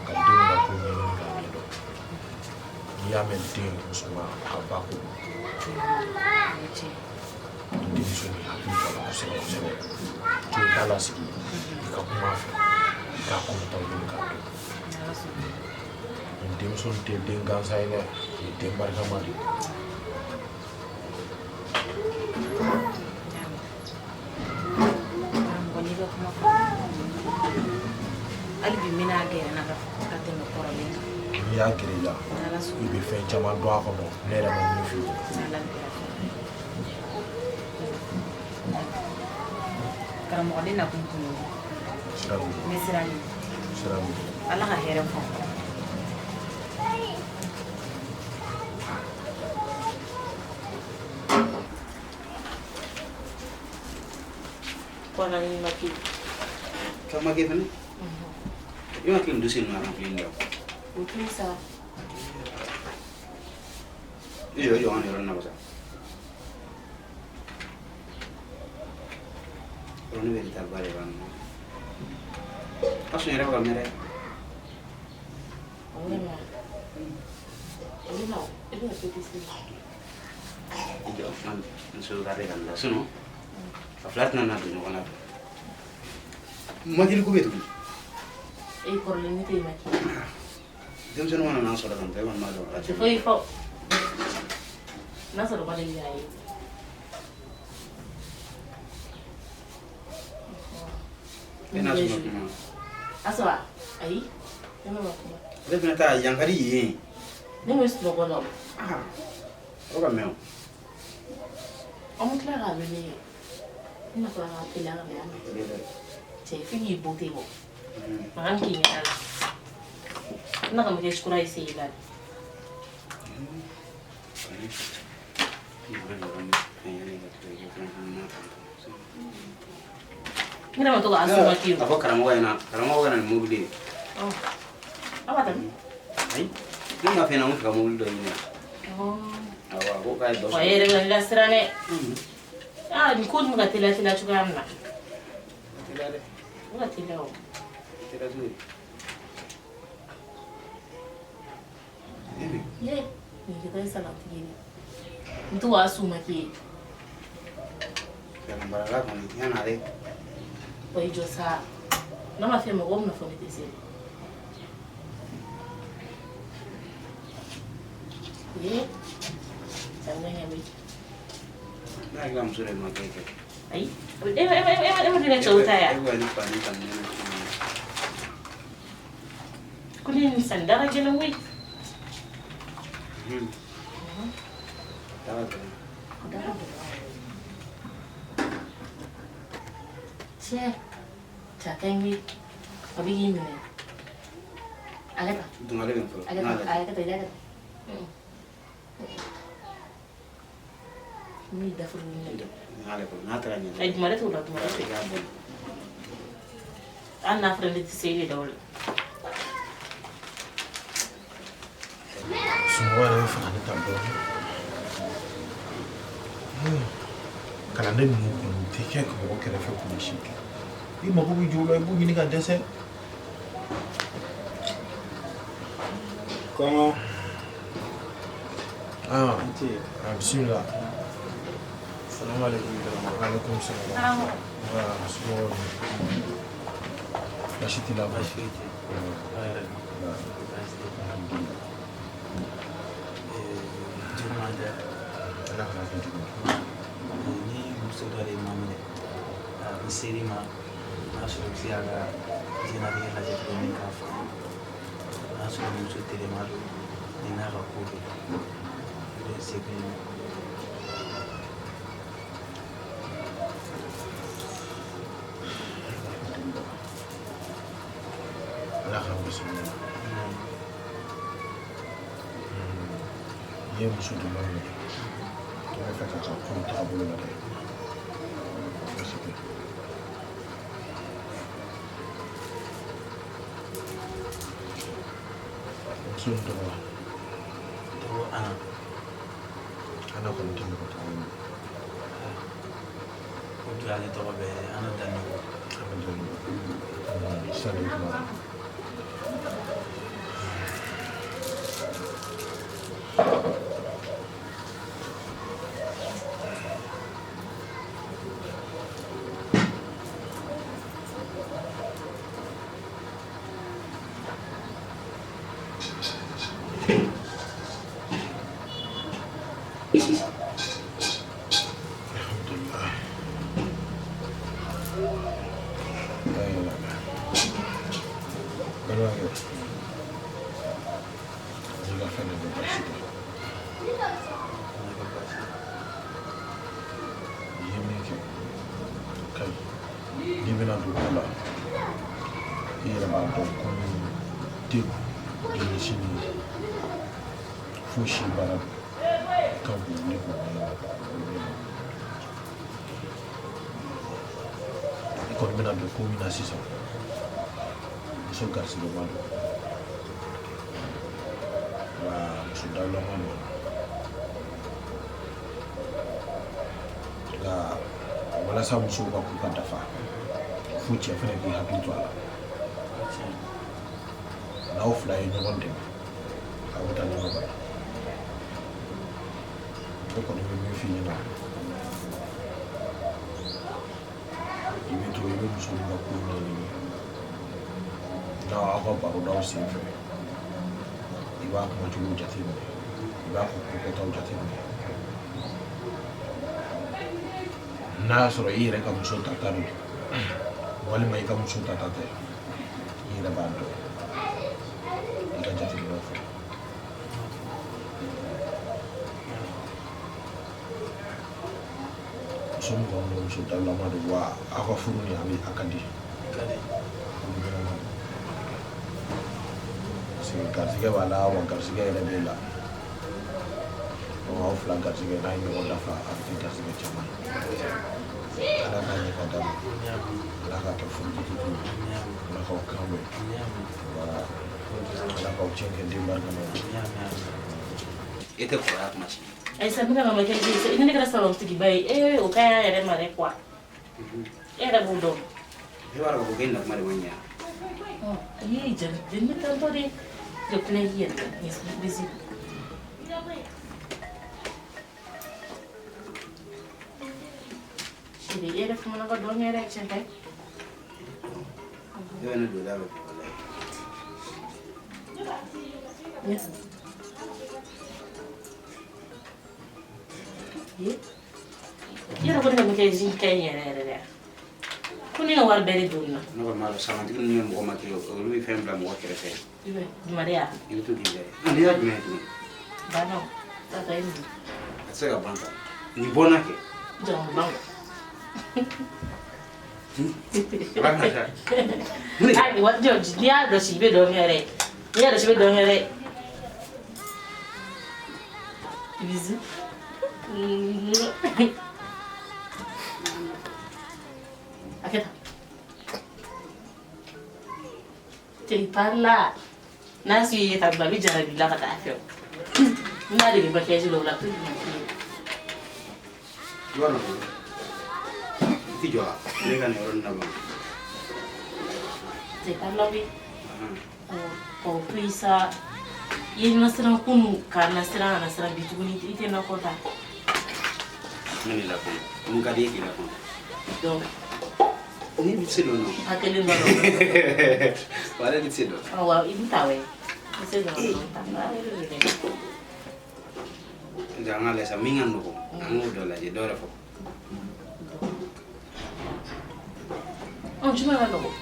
ka denw ka ko ɲɛɲini k'a ɲɛdɔn. N'i y'a mɛn den musoman, a ba ko don. Denmuso ni hakili to a la kosɛbɛ kosɛbɛ. To i k'a lasigi, i ka kuma a fɛ, i k'a kɔnɔtaw ɲini k'a dɔn. Nin denmuso nin tɛ den gansan ye dɛ, nin ye den barikama de ye. Karamɔgɔ, n'i ka kuma fɔ hali bi n bɛna gɛrɛ n na ka tɛmɛ kɔrɔlen kan. N'i y'a gɛrɛ i la, N'Ala i sɔnna. bɛ fɛn caman dɔn a kɔnɔ ne yɛrɛ ma min f'i ye. N'Ala bɛɛ fɔ. Karamɔgɔ, ne nakun kun ye o ye. Sira b'i N bolo. bɛ sira ɲini. Sira b'i bolo. Ala ka hɛrɛ fɔ. Kɔnɔ ni ma kɛ. Ka ma kɛ fɛnɛ? I ma kile dossier ninnu remplir nin la. O t'o sa. I jɔ, i jɔ an yɔrɔ nin na sa. Yɔrɔ ne bɛ retard ba de b'an na. A sɔn yɛrɛ bɛ ka mɛn dɛ. O de ma. O de ma. E bɛna so tɛ se. I jɔ an n sauvegarder ka nin la sinon a fila tɛna na don ɲɔgɔn na. Makili ko bɛ tugun. E kɔrɔlen ne tɛ ma kɛ. Denmisɛnninw kana n'an sɔrɔ tan tɔ, e kɔni b'a dɔn. A tɛ foyi fɔ. N'a sɔrɔ ma deli k'a ye. E n'a sɔrɔ kuma. A sɔrɔ ayi ne ma kuma. Ale fana ta yan ka di yen. Ne bɛ sunɔgɔ la o. O ka mɛn o. An bɛ tila k'a wele. Ne ma tila k'a teliya ka mɛn. Cɛ f'i k'i bɔ ten bɔ. Makan k'i ɲɛ la. Ne ka mɛ kura ye se i la. Ne yɛrɛ ma to k'a suma k'i A fɔ karamɔgɔ ɲɛna, karamɔgɔ ka na ni mobili ye. Aw b'a ta min? Ayi, ne ma fɛn na, n fɛ ka mobili dɔ ɲini. Awɔ, a ko k'a ye dɔ Wa e yɛrɛ bɛ ne lasiran dɛ. Aa, nin ko dun bɛ ka teliya teliya cogoya min na. Teliya dɛ. O ka teliya o. Teliya cogo di? Ye, nin kɛ ye salatigi ye. N to k'a suma k'i ye. Kalanbarala kɔni, yan'ale. Wa i jɔ sa. N'a ma fɛn mɔgɔw bɛna fɔ ne tɛ se. Ye, samiya ɲɛ bɛ. Ne hakili la muso de ma kɛ kɛ. Ayi, e ma deli ka cɛw ta yan. E bɛ ka ne fa ne ta ne na. Ko ne ye nin san da ka gɛlɛn koyi. Da ka gɛlɛn. Da ka gɛlɛn. Cɛ, cɛ ka ɲi koyi. A bɛ k'i minɛ. A kɛ tan. Dungale bɛ n fɔlɔ. A kɛ tan, a kɛ tan, i k'a kɛ tan. N'u y'i dafuru minɛ. N'ale kɔnɔ, n'a taara ɲɛ. Ayi, dugumare t'o la, dugumare t'o la. Hali n'a fɔra ne tɛ se e de da o la. Sunɔgɔ yɛrɛ bɛ fɛ ka ne ta dɔɔnin. Kalanden ninnu kɔni tɛ kɛ ka mɔgɔ kɛrɛfɛ kuma si. I mago bɛ jɔ o la, i b'u ɲini ka dɛsɛ. Kɔngɔ. Ah, bisimila. Salamu alaikum karamɔgɔ. Alaikum salam. Wa somɔgɔw dun? Baasi t'i la? Baasi foyi tɛ. Ba yɛrɛ dun? Baasi tɛ. Juguman tɛ. Ala kana kɛ jugu ye. Ni muso dɔ de ye ma minɛ, n ser'i ma, n'a sɔrɔ i bɛ se k'a ka diɲɛlatigɛ lajɛ tuguni k'a faamu. N'a sɔrɔ ni muso telima don, ni n'a ka ko don, o de ye seko ye. Ala k'an bɛɛ sɔn. N'i ye muso dɔ minɛ, i bɛ fɛ k'a ka kow taabolo lajɛ. Baasi tɛ. Muso in tɔgɔ? Tɔgɔ Ana. Ana kɔni tɛ mɔgɔ tɔgɔ ye. O dun y'ale tɔgɔ bɛɛ ye, Ana Danigo. Ana Danigo. Sisan de bɛ kuma la. Alhamdulillah. Balimakɛ, n'i ka fɛn de bɛ baasi tɛ. I ye min kɛ, o ka ɲi. N'i bɛna don ko la, i yɛrɛ b'a dɔn ko nin tɛ bi ni sini ye. Fosi baara don. I kan k'o wuli k'o ɲɛɲini k'o ɲɛdɔn. I kɔni bɛna don ko min na sisan, muso garisigɛma don. Wa muso dawulama don. Nka walasa musow ka k'u ka dafa, fo cɛ fana k'i hakili to a la. N'aw fila ye ɲɔgɔn dɛmɛ, a bɛ taa ni ɲɔgɔn ye. Ne kɔni bɛ min f'i ɲɛna, i bɛ to i bɛ muso min ka ko ɲɛɲini, n'aw aw ka barodaw senfɛ, i b'a kumacogo jateminɛ, i b'a ka kokɛtaw jateminɛ. N'a y'a sɔrɔ i yɛrɛ ka muso tata don, walima i ka muso tata tɛ, i yɛrɛ b'a dɔn i ka jateminɛw fɛ. Muso min kɔni don, muso dawulama don, wa aw ka furu nin a bɛ a ka di. Furu ɲɛnama don. Parce que garisigɛ b'a la, wa garisigɛ yɛrɛ b'e la. Donc aw fila garisigɛ n'a ye ɲɔgɔn dafa, a bɛ kɛ garisigɛ caman ye. Ala k'a ɲɛ ka d'a ma. Ala k'a kɛ furu tutu ye. Ala k'aw kan bɛn. Wa Ala k'aw cɛn kɛ den barikama ye. E tɛ kɔrɔya kuma si. Ayisa, n bɛna mama kɛ i ni ne kɛra salontigiba ye. Ee, o ka ɲi an yɛrɛ ma dɛ quoi. E yɛrɛ b'o dɔn. E b'a dɔn k'a fɔ k'e na kuma de ma ɲɛ. Ayi, jeli jeli ne tantɔ de. De filɛ i yɛrɛ bisi. Sidi, e yɛrɛ fana ka dɔn yɛrɛ tiɲɛ tɛ. E bɛ ne don da la bi walayi. Merci. Ye? I yɛrɛ ko ne ka maquillage ka ɲi yɛrɛ yɛrɛ de. Ko ne ka wari bɛɛ de donna. Ne kɔni b'a dɔn salontigi ninnu bɛ mɔgɔ ma kɛ olu bɛ fɛn bila mɔgɔ kɛrɛfɛ. I bɛ jumɛn de ya? I bɛ to k'i lajɛ. Nin y'a jumɛn ye tuguni? Banna o. Tata ye nin. A tɛ se ka ban tan. Nin bɔnna kɛ. Jɔn ban. Ala ka sa. Ayi, wa jɔ n'i y'a dɔsi i bɛ dɔn kɛ dɛ. N'i y'a dɔsi i bɛ dɔn kɛ dɛ. Bisous. A kɛ tan. Cɛ parla. N'a su ye tan a bɛ jarabi la ka taa fɛ o. N b'a dege maquillage la o la. I b'a dɔn i ti jɔ wa? Ne ka nin yɔrɔnin laban. Cɛ parla bi. K'o to yen sa. I ye n lasiran kunun ka n lasiran ka n lasiran bi tuguni i tɛ n lakɔta. Ne b'i lakɔnɔ. Mun ka di e k'i lakɔnɔ? Donc. Ne bɛ se dɔn nɔ. A kelen dɔn nɔ. Wa ale bɛ se dɔn. Awɔ, i bɛ taa wɛ. I bɛ se dɔn nɔ. Nka an ka lajɛ sa min ka nɔgɔn an k'o dɔ lajɛ dɔ yɛrɛ fɔ. Ɔ jumɛn ka nɔgɔn?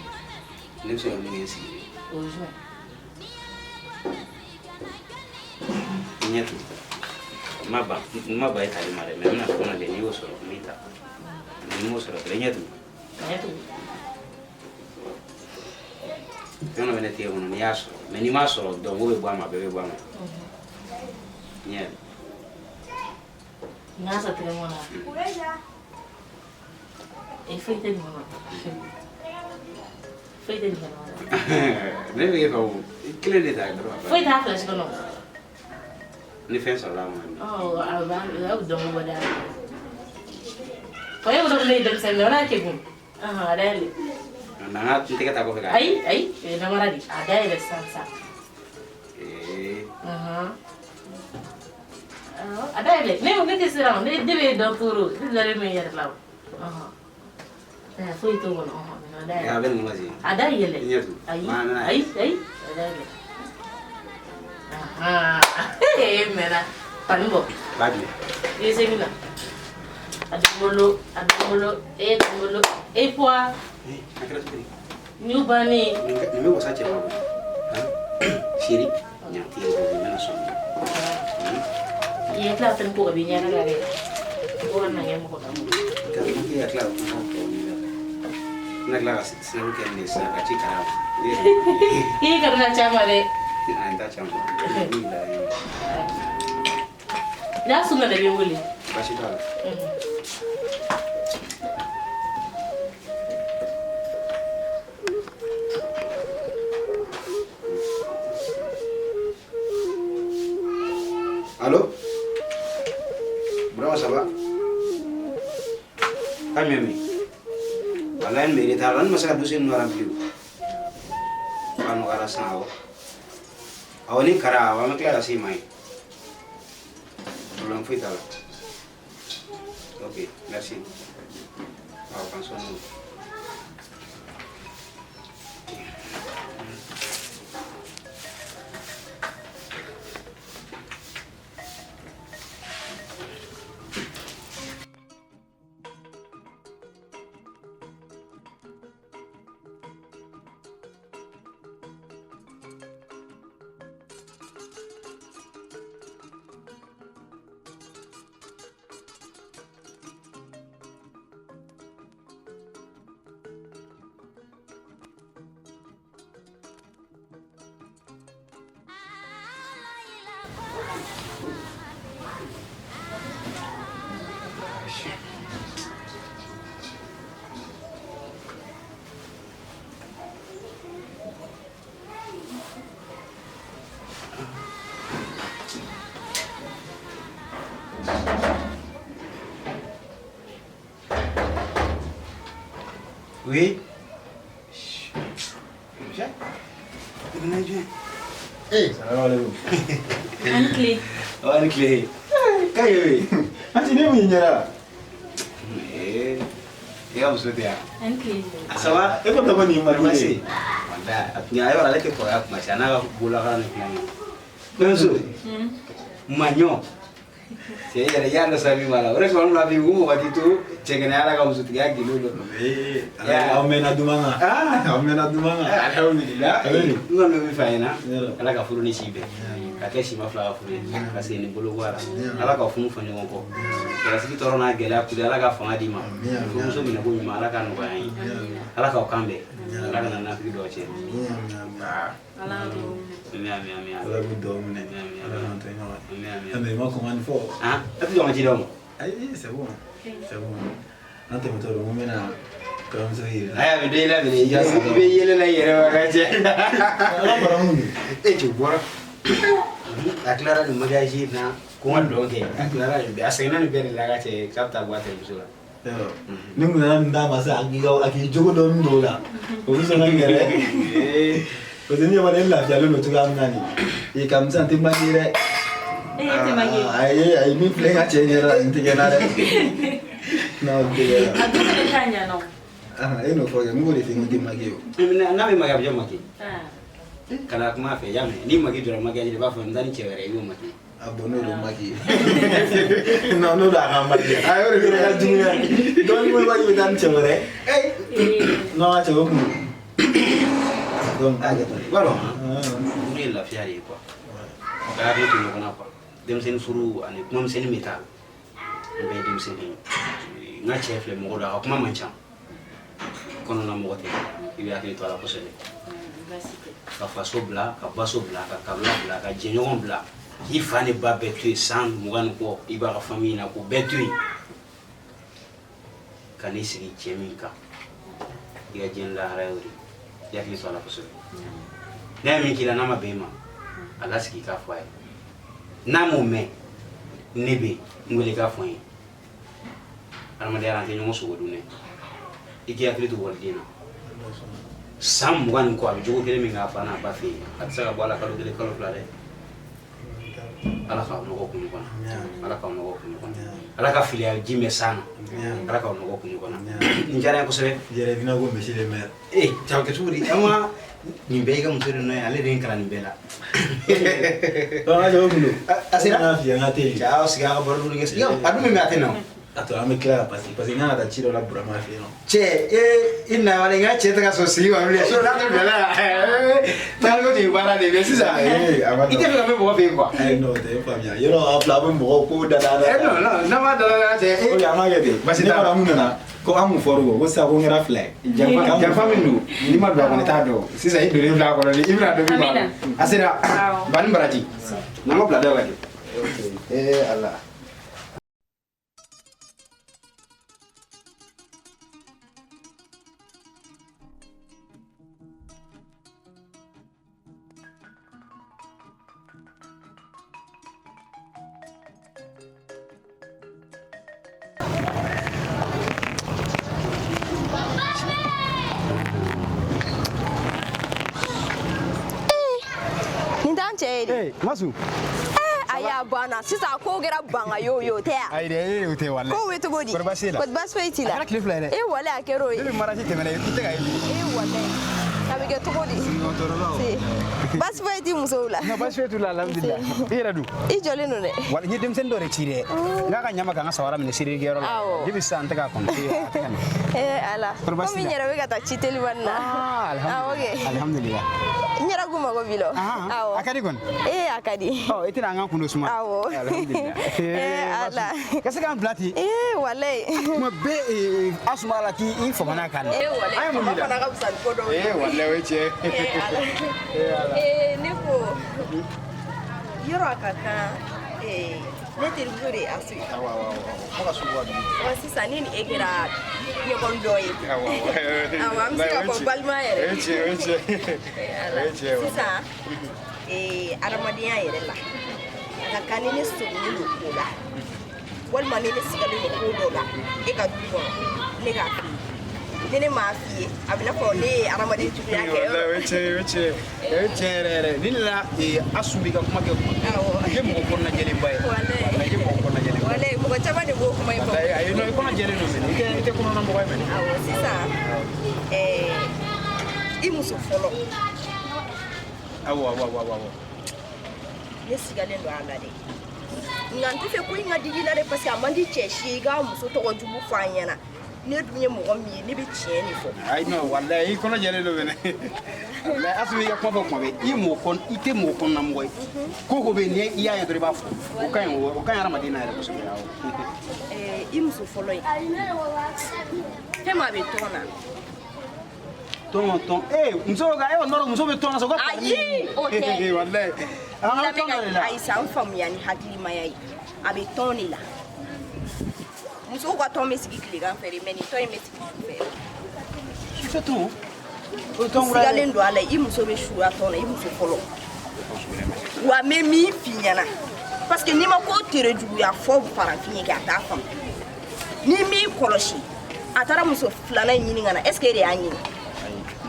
Ne bɛ se ka mun kɛ n sigilen. O ye jumɛn? I ɲɛ tugun. N ma ban n ma ban e tali ma dɛ mais n bɛna fɛn dɔ kɛ n'i y'o sɔrɔ n b'i ta. N'i m'o sɔrɔ fɛnɛ i ɲɛ tugun. Ɲɛ tugun. Fɛn dɔ bɛ ne tɛgɛ kɔnɔ n'i y'a sɔrɔ mais n'i m'a sɔrɔ dɔnko bɛ bɔ a ma a bɛɛ bɛ bɔ a ma. Ɲɛ. N y'a sɔrɔ tɛgɛ kɔnɔ. E foyi tɛ nin kɔnɔ. Foyi tɛ nin kɔnɔ. Ne bɛ e fɛ o, i kelen de ta dɔrɔn. Foyi t'a fila si kɔnɔ. Ni fɛn sɔrɔla a ma. Ɔ, a b'a a bɛ dɔn bɔ da. Wa e bolo ko ne ye denmisɛnnin ye, o n'a kɛ kun. A dayɛlɛ. Na n ka n tɛgɛ ta kɔfɛ ka. Ayi, ayi, o ye namara de ye. A dayɛlɛ sisan sisan. Ee. A dayɛlɛ. Ne tɛ siran, ne bɛ dɔn toro, ne dalen bɛ n yɛrɛ la o. Foyi t'o kɔnɔ. A dayɛlɛ. A bɛ nin kɔnɔ sisan. A dayɛlɛ. I ɲɛ tugun. Ayi, ayi, ayi, a dayɛlɛ. E mɛnna. Fani bɔ. Ba jumɛn? I bɛ se min na. A dungolo, a dungolo, e dungolo, e poids. A kɛra cogo di? Nin bannen. Nin bɛ wasa cɛ ma koyi. Chérie, ɲa tigɛ ko n bɛna sɔn. I ye tila ka taa ni ko ka b'i ɲɛda la dɛ. Ko ka na kɛ mɔgɔ la. Ka k'i ka tila ka kuma tɔ min na. N bɛna tila ka sinabu kɛ nin ye sisan ka ci kara ma. I ye kana ca ma dɛ. A n t'a ca ma. N'a sunna de bɛ n wele. Baasi t'a la. Allô? Burama, ça va? Ka mɛ min? Walayi n bɛ retard la, n ma se ka dossier ninnu remplir o. A nɔgɔyara sisan awɔ. Awɔ ni kara awɔ an bɛ tila ka se i ma yen. Problème foyi t'a la. Ok, merci. Awɔ k'an sɔn n'o. Oui. Eh, salam alaikum. Ani tile. Ani tile. K'a ye. Anti ne mun ɲɛna. Eh, i ka muso tɛ yan. Ani tile. Ça va? E ko tɔgɔ nin ma di. Walayi, a tun y'a yɔrɔ ale tɛ kɔrɔya kuma si a n'a ka bololakan ni kulonkɛ. Kɔɲɔmuso. Maɲɔ. Cɛ yɛrɛ i y'a dɔn sa min b'a la o de kama an b'a f'i ye ko mɔgɔ t'i to cɛgɛnɛya la ka musotigiya gindo dɔn. Aw mɛnna duman kan. Aw mɛnna duman kan. Alhamdulillah. N kɔni bɛ min f'a ɲɛna Ala ka furu ni si bɛn ka kɛ sima fila ka furu ye ka segin ni bolo bɔ a la Ala ka funu fɔ ɲɔgɔn kɔ cɛlasigi tɔɔrɔ n'a gɛlɛya kuli Ala ka fanga d'i ma furumuso minɛ ko ɲuman Ala ka nɔgɔya an ye Ala k'aw kan bɛn Ala kana nafigi dɔw cɛ. Ala k'u dugawu minɛ Ala k'an to ɲɔgɔn ye. Mais i ma kɔn ka nin fɔ. A tɛ jɔ ka ci d'aw ma. Ayi, c'est bon, c'est bon. An tɛmɛtɔ don, n ko n bɛna kɔɲɔmuso yir'i la. Ayi, a bɛ dɔn i la minɛ, i bɛ yɛlɛ la i yɛrɛ ma ka cɛ. Ala fara mun don. E cɛ bɔra. A tilara nin mariage in na ko n ka dɔn kɛ a tilara nin bɛɛ a seginna nin bɛɛ de la ka cɛ k'a bɛ taa bɔ a terimuso la. Ni kun nana nin d'a ma sisan a k'i jogo dɔɔni don o la o bɛ sɔn ka gɛrɛ. Parce que ni ɲɛ b'a la e lafiyalen don cogoya min na nin ye ka misan tɛ maki dɛ. E tɛ maki. Ayi ayi min filɛ ka cɛ ɲɛ la nin tɛ kɛ n na dɛ. Non nin tɛ kɛ n na. A dun fɛnɛ t'a ɲɛ nɔ. E n'o fɔ kɛ n k'o de f'i ye n ko tɛ maki o. N'a bɛ maki a bɛ jɔ maki. Kana kuma a fɛ i y'a mɛn n'i maki dɔrɔn maquillage i b'a fɔ n taa ni cɛ wɛrɛ i b'o maki. A bon n'o don maki. Non n'o don a ka maki. A y'o de fana ka juguya. Donc ni ko i bɛ taa ni cɛ wɛrɛ. Non a cɛ o kun. Donc a kɛ i b'a dɔn furu ye lafiya de ye quoi. Ka hakili to ɲɔgɔn na quoi. Denmisɛnnin furu ani kuma misɛnnin bɛ taa. N bɛɛ ye denmisɛnnin ye. N ka cɛ filɛ mɔgɔ dɔ a ka kuma man ca. Kɔnɔna mɔgɔ tɛ i bɛ hakili to a la kosɛbɛ. Ka faso bila ka baso bila ka kabila bila ka jɛɲɔgɔn bila k'i fa ni ba bɛɛ to yen san 20 ni kɔ i b'a ka famille na k'o bɛɛ to yen ka n'i sigi cɛ min kan i ka diɲɛ lahara y'o de ye. I hakili to a la kosɛbɛ. N'a ye min k'i la n'a ma bɛn i ma, a lasigi k'a fɔ a ye. N'a m'o mɛn, ne bɛ yen, n wele k'a fɔ n ye. Adamadenya la an tɛ ɲɔgɔn sogo dun dɛ. I k'i hakili to waliden na. San 20 ni kɔ a bɛ jogo kelen min k'a fa n'a ba fɛ yen, a tɛ se ka bɔ a la kalo 1 kalo 2 dɛ. Ala k'aw nɔgɔ kun ɲɔgɔn na. Ala k'aw nɔgɔ kun ɲɔgɔn na. Ala ka filiya ji mɛn san na. Ala k'aw nɔgɔ kun ɲɔgɔn na. Nin diyara n ye kosɛbɛ. Yɛrɛ bɛna ko monsieur le maire. Ee cɛ kɛ cogo di? An ma nin bɛɛ y'i ka muso de nɔ ye, ale de ye n kalan nin bɛɛ la. An ka cɛ o kun don. A sera? N y'a f'i ye n ka teli. Cɛ aw sigi a ka baro dun kɛ. A dun min bɛ a tɛ na o. A to an bɛ tila ka parce que n kan ka taa ci dɔ la Burama fɛ yen nɔ. Cɛ e i na wale n ka cɛ tɛ ka sɔn sigi ma bilen. Sinon n'a tun bilala yan, tagali ko tun ye baara de ye mais sisan i tɛ fɛ ka mɛn mɔgɔ fɛ yen quoi. Ayi non o tɛ e faamuya yɔrɔ a fila a bɛ mɔgɔw ko da da da. Non non n'an m'a da da cɛ. Ok an b'a kɛ ten. Basi ne t'a la. kɔni mun nana ko an kun fɔr'u kɔ ko sisan ko n kɛra fila ye. Janfa min don n'i ma don a kɔnɔ i t'a dɔn sisan i donnen filɛ a kɔnɔ i bɛna dɔn min b'a Amina. la. A sera ba ni baraji. N'an ko bila da la kɛ. Ee Ala. Nin t'an cɛ ye de. Ee Masu. Ayi a banna sisan a ko kɛra banga y'o ye o tɛ yan. Ayi dɛ e o tɛ walayi. Kow bɛ cogo di? Kɔri baasi t'e la? Kɔri baasi foyi t'i la. A kɛra tile 2 ye dɛ. E walayi a kɛra o ye. Ne bɛ mariage tɛmɛna i tɛ ka ye bilen. E walayi a bɛ kɛ cogo di? Se. Baasi foyi t'i musow la. Non baasi foyi t'u la alhamdulilah. I yɛrɛ dun? I jɔlen don dɛ. Wala n ye denmisɛnnin dɔ de ci dɛ. N k'a ka ɲa ma ka n ka samara minɛ serikɛyɔrɔ la. Awɔ. Depuis sisan n tɛ k'a kɔnɔ. A tɛ ka na. Ee Ala. Kɔri baasi Komi t'i n la? yɛrɛ bɛ ka taa ci telimani na. Ah Awɔ kɛ. alhamdulilah. N yɛrɛ kun mago b'i la. Awɔ. A ka di kɔni? Ee a ka di. Ɔ i tɛna an ka kundo suma. Awɔ. Alhamdulilah. Ee Ala. Ka se k'an bila ten. Ee walayi. Tuma bɛɛ Asuma la k'i famana kan. Ee walayi. An ye mun Fama k'i la? fana ka fisa ni ko dɔw ye. Ee walayi o ye tiɲɛ ye. Ee Ala. Ee Ala. Ee ne ko yɔrɔ a ka kan ee ne terimuso de ye Asu ye. Awɔ awɔ awɔ. Fo ka sugu wa dugu. Wa sisan ne ni e kɛra ɲɔgɔn dɔ ye. Awɔ awɔ. Awɔ an bɛ se k'a fɔ balima yɛrɛ. O ye tiɲɛ o ye tiɲɛ. O ye tiɲɛ ye. Sisan ee adamadenya yɛrɛ la a ka kan ni ne sɔminen don ko la walima ni ne sigalen don ko dɔ la e ka du kɔnɔ ne k'a f'i ye ni ne m'a f'i ye a bɛ n'a fɔ ne ye adamaden juguya kɛ. Walayi o ye tiɲɛ ye o ye tiɲɛ ye. O ye tiɲɛ yɛrɛ yɛrɛ. Ni nana Asu b'i ka kuma kɛ kuma. Awɔ. I ye mɔgɔ kɔnɔna jɛlenba ye. Walayi. I ye mɔgɔ kɔnɔna jɛlenba ye. Walayi mɔgɔ caman de b'o kuma in fɔ. Walayi ayi non i kɔnɔ jɛlen don mɛnɛ. I tɛ kɔnɔna mɔgɔ ye mɛnɛ. Awɔ sisan i muso fɔlɔ. Awɔ awɔ awɔ awɔ. Ne sigalen don a la dɛ nka n tɛ fɛ ko in ka digi i la dɛ parce que a man di cɛ si ye i ka muso tɔgɔ jugu fɔ a ɲɛna ne dun ye mɔgɔ min ye ne bɛ tiɲɛ de fɔ. Ayi non walayi i kɔnɔ jɛlen don mɛnɛ. Walayi Asu i ka kuma fɔ kuma bɛɛ i ye mɔgɔ kɔn i tɛ mɔgɔ kɔnɔna mɔgɔ ye. Ko ko bɛ yen ni i y'a ye dɔrɔn i b'a fɔ. O ka ɲi o ka ɲi hadamaden na yɛrɛ kosɛbɛ awɔ. I muso fɔlɔ in fɛn min a bɛ tɔn na. Tɔn ee muso ka e nɔrɔ muso bɛ tɔn na sa ko. Ayi o tɛ. Walayi. An ka tɔn dɔ de la. Ayi sa n faamuya ni hakilimaya ye a bɛ tɔn de la. Musow ka tɔn bɛ sigi tilegan fɛ de mais nin tɔn in bɛ sigi sufɛ. Sufɛ tɔn? O ye tɔn kura ye. Sigalen don a la i muso bɛ suya tɔn na i muso fɔlɔ. Wa n bɛ min f'i ɲɛna parce que n'i ma ko tere juguya fɔ farafin ye kɛ a t'a faamu. N'i m'i kɔlɔsi a taara muso filanan in ɲini ka na est ce que e de y'a ɲini?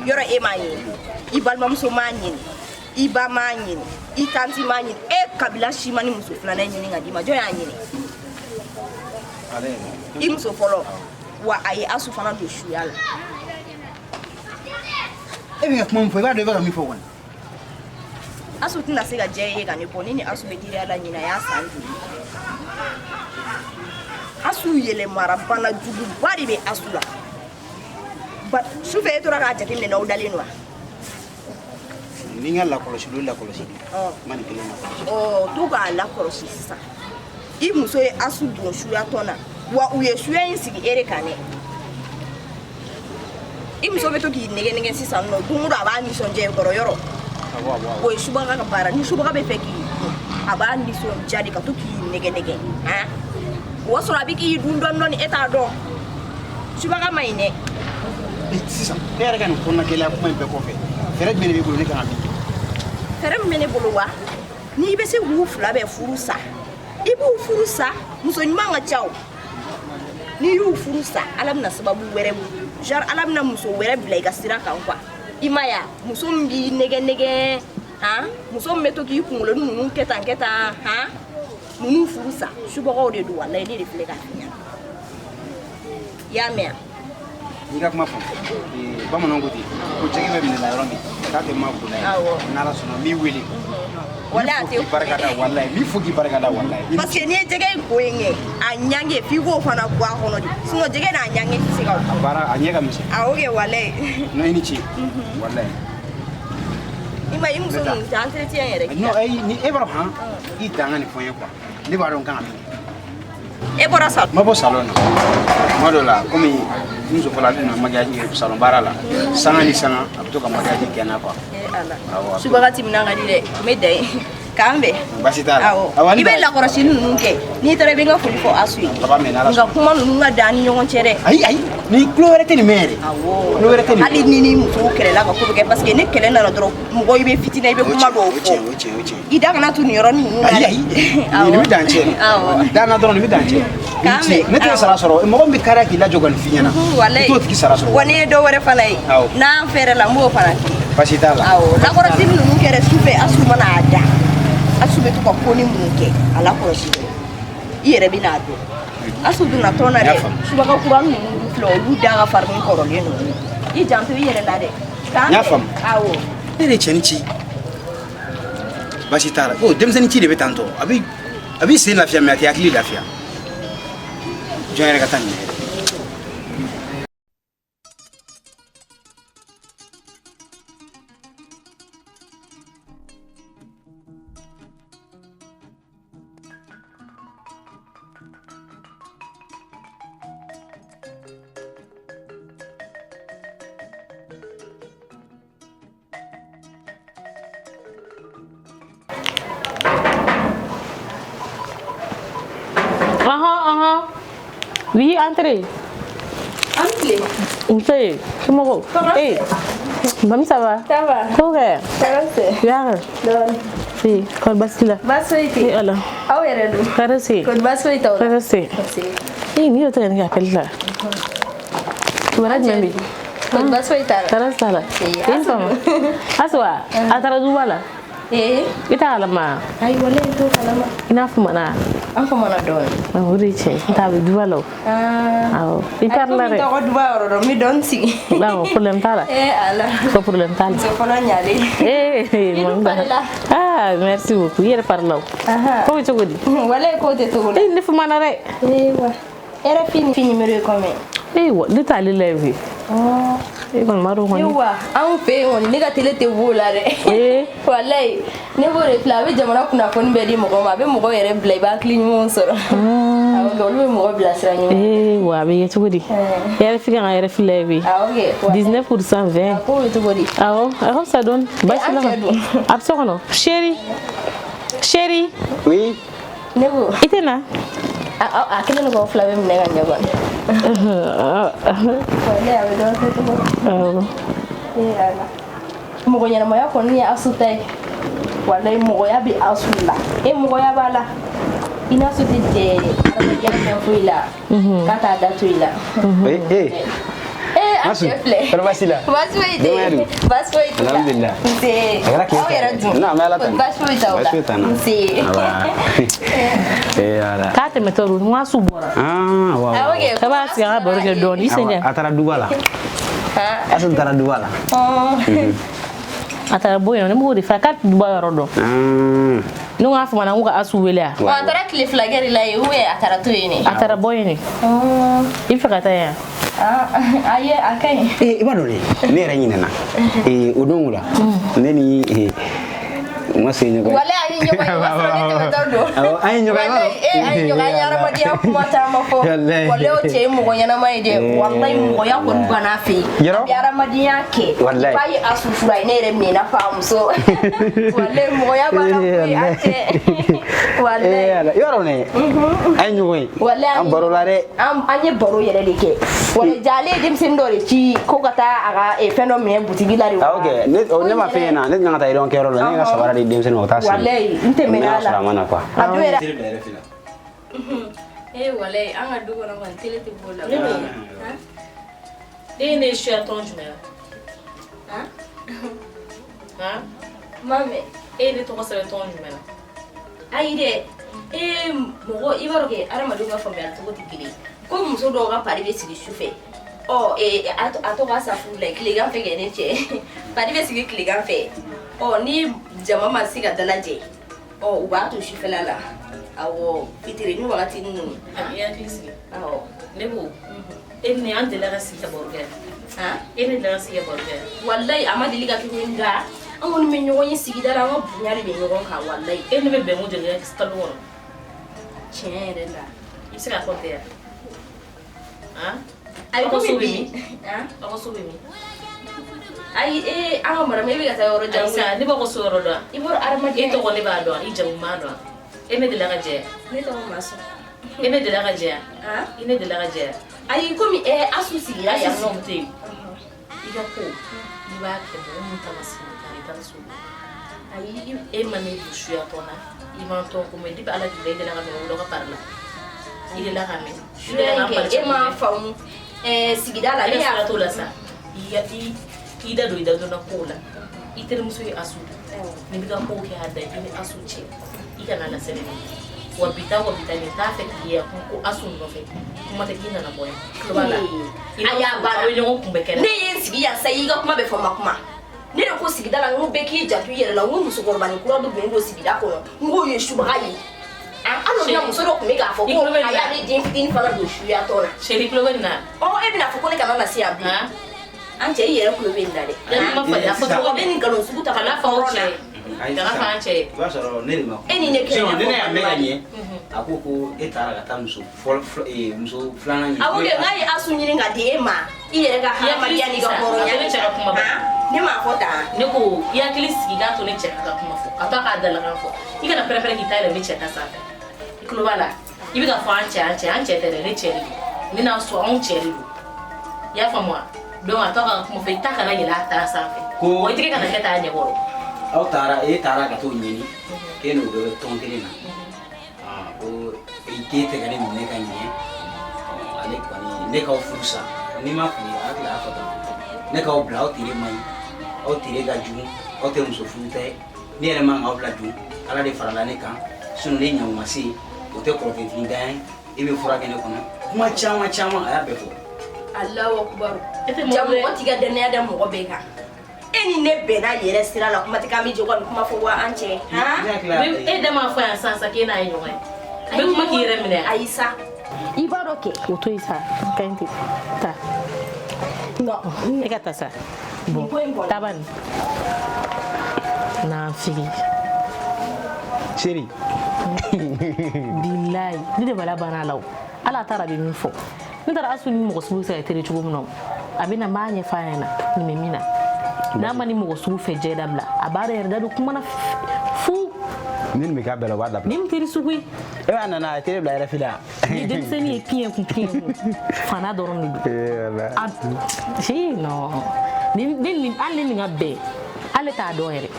Yɔrɔ e m'a ɲini i balimamuso m'a ɲini i ba m'a ɲini i tanti m'a ɲini e kabila si ma ni muso filanan ɲini ka d'i ma jɔn y'a ɲini? I muso fɔlɔ wa a ye Asu fana don suya la. E bɛ ka kuma min fɔ i b'a dɔn i bɛ ka min fɔ kɔni. Asu tɛna se ka diya i ye ka ne bɔ ne ni Asu bɛ teriya la ɲinɛ a y'a san joli. Asu yɛlɛmara bana juguba de bɛ Asu la. Sufɛ e tora k'a jateminɛ n'aw dalen don wa? Ni n ka lakɔlɔsi don lakɔlɔsi de. N ma nin kelen lakɔlɔsi. Ɔ to k'a lakɔlɔsi sisan. I muso ye Asu don suya tɔn na wa u ye suya in sigi e de kan dɛ. I muso bɛ to k'i nɛgɛ nɛgɛ sisan nɔ don o don a b'a nisɔndiya i kɔrɔ yɔrɔ. O ye subaga ka baara ni subaga bɛ fɛ k'i dun a b'a nisɔndiya de ka to k'i nɛgɛ nɛgɛ han o y'a sɔrɔ a bɛ k'i dun dɔɔni dɔɔni e t'a dɔn subaga man ɲi dɛ. Sisan e yɛrɛ ka nin kɔnɔna gɛlɛya kuma in bɛɛ kɔfɛ, fɛɛrɛ jumɛn de b'e bolo ne kan ka min kɛ? Fɛɛrɛ min bɛ ne bolo wa, n'i bɛ se k'u fila bɛɛ furu sa, i b'u furu sa. Muso ɲuman ka ca o. N'i y'u furu sa, Ala bɛna sababu wɛrɛ, genre Ala bɛna muso wɛrɛ bila i ka sira kan quoi. I ma ye wa, muso min b'i nɛgɛ nɛgɛ han, muso min bɛ to k'i kunkolo ninnu kɛ tan kɛ tan han, ninnu furu sa, subagaw de don. Walayi, ne de filɛ k'a f'i ɲɛna, i y'a mɛn wa? N'i ka kuma faamu, bamananw ko ten ko jɛgɛ bɛ minɛ la yɔrɔ min k'a tɛ ma ko la ye. N'Ala sɔnna, n b'i wele. Walayi, a tɛ. K'i barika da, walayi, n b'i fo k'i barika da, walayi. Parce que n'i ye jɛgɛ in ko in kɛ, a ɲange f'i k'o fana bɔ a kɔnɔ de, sinon jɛgɛ n'a ɲange tɛ se ka A baara a ɲɛ ka misɛn. Awɔ kɛ, walayi. Non, i ni ce, walayi. I ma i muso ninnu tɛ entretien yɛrɛ k'i Non. la. Ayi, ni e b'a dɔn han, i dan ka nin fɔ n ye quoi, ne b'a dɔn n kan ka min kɛ. E bɔra salon? N ma bɔ salon na. Tuma dɔ la, komi n muso fɔlɔ, ale nana maquillage kɛ salon baara la, sanga ni sanga a bɛ to ka maquillage kɛ n na quoi. Eh Ala. Awɔ. Subaga timinan ka di dɛ, n bɛ dan yen. K'an bɛn. Baasi t'a la. Awɔ. Awɔ, I bɛ lakɔlɔsili ninnu kɛ, n'i taara i bɛ n ka foli fɔ Asu ye. Baba mɛn, n'Ala Nka sɔnna. kuma ninnu ka dan an ni ɲɔgɔn cɛ dɛ. Ayi ayi, ni tulo wɛrɛ tɛ nin mɛn yɛrɛ. Awɔ. Tulo wɛrɛ tɛ nin. Hali ni musow kɛlɛla ka ko bɛ kɛ, parce que ni kɛlɛ nana dɔrɔn, mɔgɔ i bɛ fitinɛ, i bɛ kuma dɔw O tiɲɛ, fɔ. o tiɲɛ, o tiɲɛ. I da kana tu nin yɔrɔnin ninnu na Ayi dɛ. ayi, nin bɛ dan cɛ. Awɔ. Nin dan na dɔrɔn, nin bɛ dan cɛ. K'an bɛn. Ne tɛ sara sɔrɔ, mɔgɔ min bɛ kariya k'i lajɔ ka nin f'i ɲɛna. Walayi. I t'o tigi sara sɔrɔ. Wa n'i ye dɔ wɛrɛ fana ye, Awɔ. n'an fɛɛrɛ la, n b'o fana kɛ. Baasi t'a la. Awɔ, lakɔlɔsili ninnu kɛra sufɛ, Asu mana a da, Asu bɛ to ka koni minnu kɛ, a lakɔlɔsi dɛ, i yɛrɛ bɛ n'a dɔn. Asu donna tɔn na N y'a dɛ, faamu. subaga kura ninnu dun filɛ, olu da ka farin ni kɔrɔlen ninnu ye. I janto i yɛrɛ la dɛ. K'an N y'a bɛn. faamu. Awɔ. Ne de ye cɛnin ci, baasi t'a la. Ko denmisɛnnin ci de bɛ tan tɔ, a b'i sen lafiya mais a tɛ hakili lafiya. Jɔn yɛrɛ ka taa nin yɛrɛ. Ahon, ahon. Oui, entrez. An tile. Nse, somɔgɔw? Eh, mami, ça va? Ça va. Ko kɛ? Tɔɔrɔ tɛ. Yara. Dɔɔni. Si, kɔri baasi t'i la? Baasi foyi tɛ. Eh, Ala. Aw yɛrɛ dun? Hɛrɛ si. Kɔri baasi foyi t'aw la? Hɛrɛ si. Nse. Eh, n'i y'o ta ka nin kɛ appel la. Kibaruya jumɛn bɛ yen? Kɔri baasi foyi t'a la? Tɔɔrɔ t'a la. Nse. I ni fama. Asu wa, a taara duba la. Ee. I t'a kalama? Ayi, walayi, n t'o kalama. I n'a famana? An famana dɔɔni. O de ye tiɲɛ ye. N t'a bɛ duba la o. Awɔ. I taara la dɛ. Komi n tɔgɔ duba yɔrɔ dɔn, n bɛ dɔɔni sigi. Awɔ, problème t'a la. Eh Ala. Ko problème t'a la. Muso fɔlɔ ɲalen. Eh, I dun mami pari la. Ah, merci beaucoup. I yɛrɛ pari la o. Ko bɛ cogo di? Walayi, k'o tɛ togo la. Eh, ne famana dɛ. Eh wa. RFI ni fi numéro ye combien? Eh, wa, ne t'ale la ye koyi. E kɔni b'a dɔn kɔni. Wa anw fɛ yen kɔni, ne ka télé tɛ b'o la dɛ. Ee. Walayi, ne b'o de filɛ, a bɛ jamana kunnafoni bɛɛ di mɔgɔ ma, a bɛ mɔgɔ yɛrɛ bila i b'a hakili ɲumanw sɔrɔ. Awɔ kɛ, olu bɛ mɔgɔ bilasira ɲuman. Eh, wa, a bɛ kɛ cogo di? RFI kan ka RFI lajɛ koyi. Awɔ kɛ. 19% 20. Ko bɛ cogo di? Awɔ, a ka fisa dɔɔni. Baasi an la. cɛ dun? A bɛ so kɔnɔ. Chérie. Chérie. Oui. Ne ko. I tɛ na? A kɛlen don k'aw fila bɛɛ minɛ ka ɲɛ kɔni. Walayi, a bɛ dɔ kɛ cogo di? Awɔ. Eh Ala. Mɔgɔ ɲɛnamaya kɔni ye Asu ta ye. Walayi, mɔgɔya bɛ Asu la. E mɔgɔya b'a la. I n'a Asu tɛ jɛ adamadenya fɛn foyi la. K'a t'a da to i la. Eh eh. Eh, a Asu, cɛ filɛ. kɔri baasi la? Baasi foyi tɛ Denbaya yen. dun? Baasi foyi t'u la. Alhamdulillah. Nse. A kɛra kile Aw fila yɛrɛ ye. dun? Non, an bɛ Ala tanu. Baasi foyi t'aw la. Baasi foyi t'an na. Nse. Aba. Eh Ala. K'a tɛmɛtɔ don, n ko Asu bɔra. Ah, wa. Awɔ kɛ. A b'a sigi an ka baro kɛ dɔɔni. I sen Awɔ, a taara duba la. Asu taara duba la. A taara bɔ yen nɔ, ne b'o de fɛ, k'a tɛ duba yɔrɔ dɔn. Ne ko a famana, n ko ka Asu wele a. Wa a taara tile fila kɛ de la yen ou bien a taara to yen de? A taara bɔ yen de. I bɛ fɛ ka taa yen wa? Ah, ayi, a ka ɲi. Eh, i b'a dɔn dɛ, ne yɛrɛ ɲinɛna. Eh, o don o la, ne ni eh, n ma segin ɲɔgɔn ye. Walayi, an ye ɲɔgɔn ye, o b'a sɔrɔ ne tɛmɛtɔ don. Awɔ, an ye ɲɔgɔn ye. Walayi, eh, an ye ɲɔgɔn ye, an ye adamadenya kuma caman fɔ. Walayi. Walayi, o cɛ ye mɔgɔ ɲɛnama ye dɛ. Walayi, mɔgɔya kɔni banna a fɛ yen. Yɔrɔ? A bɛ adamadenya kɛ. Walayi. F'a ye Asu furu, a ye ne yɛrɛ minɛ i n'a fɔ a muso. Walayi, mɔgɔya b'a la koyi, a cɛ. Walayi. Eh ala, yɔrɔ ne. An ye ɲɔgɔn ye. Walayi. An baro la dɛ. An ye baro yɛrɛ de kɛ. Walayi ja ale ye denmisɛnnin dɔ de ci ko ka taa a ka fɛn dɔ minɛ butigi la de. Ah ok, ne ma fɛn ɲɛna, ne tɛna ka taa yɔrɔ kɛyɔrɔ la, ne ye n ka sabara di denmisɛnnin ma o t'a siri. Walayi, n tɛmɛna a la. N'a sɔrɔ a ma na quoi. A don yɛrɛ. Télé bila yɛrɛ fila. Eh walayi, an ka du kɔnɔ kɔni télé tɛ bɔ o la. Ne ye ne suya tɔn jumɛn na? Han? Ma mɛn. E ye ne tɔgɔ sɛbɛn tɔn jumɛn na? Ayi dɛ, ee mɔgɔ i b'a dɔn kɛ adamadenw ka faamuyali cogo tɛ kelen ye. Ko muso dɔw ka pari bɛ sigi su fɛ. Ɔ a tɔgɔ sa furu la tilegan fɛ kɛ ne cɛ. Pari bɛ sigi tilegan fɛ. Ɔ ni jama ma se ka dalajɛ, ɔ u b'a to sufɛla la. Awɔ, fitiri ni wagati ninnu. A b'i hakili sigi. Awɔ. Ne ko e ni an delila ka sigi ka baro kɛ. E ne delila ka sigi ka baro kɛ. Walayi a ma deli ka kɛ koyi, nka an kɔni bɛ ɲɔgɔn ye sigida la, an ka bonya de bɛ ɲɔgɔn kan walayi. E ne bɛ bɛn ko joli kɛ kalo kɔnɔ? Tiɲɛ yɛrɛ la. I bɛ se k'a fɔ tɛ yan? Ayi, Aw ka komi so bɛ bi. min? Aw ka so bɛ min? Ayi, ee an ka maramu e bɛ ka taa yɔrɔ jan. Ayi sa, ne b'aw ka so yɔrɔ dɔn. I bɔra adamadenya. E tɔgɔ ne b'a dɔn, i jamu b'a dɔn. E ne delila ka jɛ. Ne tɔgɔ Masu. E ne delila ka jɛ. I ne delila ka jɛ. Ayi, komi Asu sigira yan nɔ. Asu tɛ yen. I ka ko i b'a kɛ mɔgɔ min ta ma sigi ta i ta so. Ayi, e ma ne don suya tɔn na, i ma tɔn ko mɛ depuis Ala k'i da i delila ka mɛn wolo ka pari la. I delila ka mɛn. Suya in kɛ e m'a faamu sigida la ne ne y'a. y'a t'o la sa. I da don i da donna kow la. I terimuso ye Asu. N'i bɛ ka kow kɛ a da i ni Asu cɛ. I kana lasɛbɛn. Wa bi ta wa bi ta nin t'a fɛ k'i ye ko Asu nɔfɛ. Kuma tɛ k'i nana bɔ yan. Tulo b'a la. A y'a baara. Aw ye ɲɔgɔn kunbɛ kɛnɛ. Ne ye n sigi yan sa, i ka kuma bɛ fɔ ma kuma. Ne de ko sigida la n ko bɛɛ k'i janto i yɛrɛ la, n ko musokɔrɔba ni kura dɔ donnen don sigida kɔnɔ, n k'o ye subaga ye. Hali o muso dɔ tun bɛ k'a fɔ ko a y'ale den fitinin fana don suya tɔn na. Chérie tulo bɛ nin na. Ɔ e bɛna fɔ ko ne kana na se yan bilen. An cɛ i yɛrɛ tulo bɛ nin na dɛ. Kuma falen a fɔ cogo Mɔgɔ bɛ nin nkalon sugu ta ka Kana na fɔ aw hɔrɔn cɛ na. ye. Kana fɔ an cɛ ye. I b'a sɔrɔ ne de ma. E ni ne kɛlɛ Sinon, ne y'a mɛn ka ɲɛ. ɲɛ. A ko ko e taara ka taa muso fɔlɔ muso filanan ɲini. Awɔ kɛ, n k'a ye Asu ɲini ka di e ma. I yɛrɛ ka hadamadenya n'i ka hɔrɔnya. A to ne cɛ ka kuma ba. Ne m'a fɔ tan. Ne ko i hakili sigi k'a to ne cɛ ka kuma fɔ. Ka to a k'a dalakan fɔ. I kana pɛrɛ-pɛrɛ k'i ta yɛlɛ ne cɛ ta sanfɛ. I tulo b'a la. I bɛ ka fɔ an cɛ an cɛ an cɛ tɛ dɛ, ne cɛ de don. Ne n'a sɔn anw cɛ de don. I y'a faamu wa? Donc a to a ka kuma fɔ i ta kana yɛlɛ a ta sanfɛ. Ko wa i tɛgɛ kana kɛ t'a ɲɛkɔrɔ. Aw taara e taara ka t'o ɲini k'e n'o bɛɛ bɛ tɔn kelen na. Ko i den tɛ ka ne minɛ ka ɲɛ. Ale kɔni ne k'aw furu sa. N'i ma fili a hakili a fɔ tan. Ne k'aw bila aw tere man ɲi. Aw tere ka jugu. Aw tɛ muso furu ta ye. Ne yɛrɛ man k'aw bila dun. Ala de farala ne kan. Sinon ne ɲankuma se o tɛ kɔrɔkɛtigi dan ye. E bɛ fura kɛ ne kɔnɔ. Kuma caman caman a y'a bɛɛ fɔ. Alahu akubaru. Ja mɔgɔ t'i ka danaya da mɔgɔ bɛɛ kan. E ni ne bɛnna yɛrɛ sira la, kuma tɛ k'an bɛ jɔ ka nin kuma fɔ wa an cɛ. E da m'a fɔ yan sisan sa k'e n'a ye ɲɔgɔn ye. A bɛ kuma k'i yɛrɛ minɛ. Ayi sa. I b'a dɔn kɛ. O to yen sa, ka ɲi ten. Ta. E ka ta sa. Bon, taba nin. Nafigi. Chérie. Bilayi, ne de bala banna la o. Ala taara a bɛ min fɔ. Ne taara Asu ni mɔgɔ sugu bɛ se ka teri cogo min na o. A bɛ na n b'a ɲɛfɔ a ɲɛna nin bɛ min na. N'a ma ni mɔgɔ sugu fɛ jɛ dabila, a b'a yɛrɛ da don kuma na fu. Ni nin bɛ k'a bɛɛ la o b'a dabila. Ni min teri sugu ye. E b'a nana a ye teri bila yɛrɛ fila. Ni denmisɛnnin ye piɲɛ kun piɲɛ kun. Fana dɔrɔn de don. Ee wala. Si non. Ni hali ni nin ka bɛn, hali t'a dɔn yɛrɛ.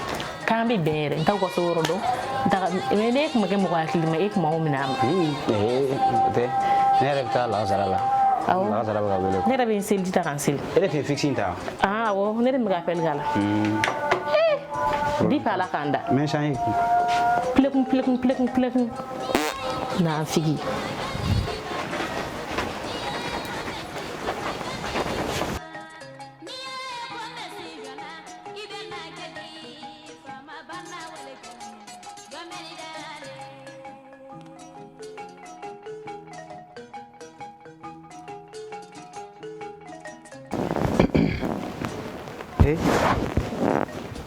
K'an bɛ bɛn yɛrɛ, n t'aw ka so yɔrɔ dɔn. Mais ne tun ma kɛ mɔgɔ hakili ma, e tun m'anw minɛ a ma. O tɛ. Ne yɛrɛ bɛ taa Lakasara la. Awɔ. Lakasara bɛ ka wele. Ne yɛrɛ bɛ n seliji ta ka n seli. E de tun ye fixe in ta? Ah awɔ, ne de bɛ ka appel k'a la. Depuis Ala k'an da. N bɛ n changer. Pilekun pilekun pilekun pilekun. Nafigi.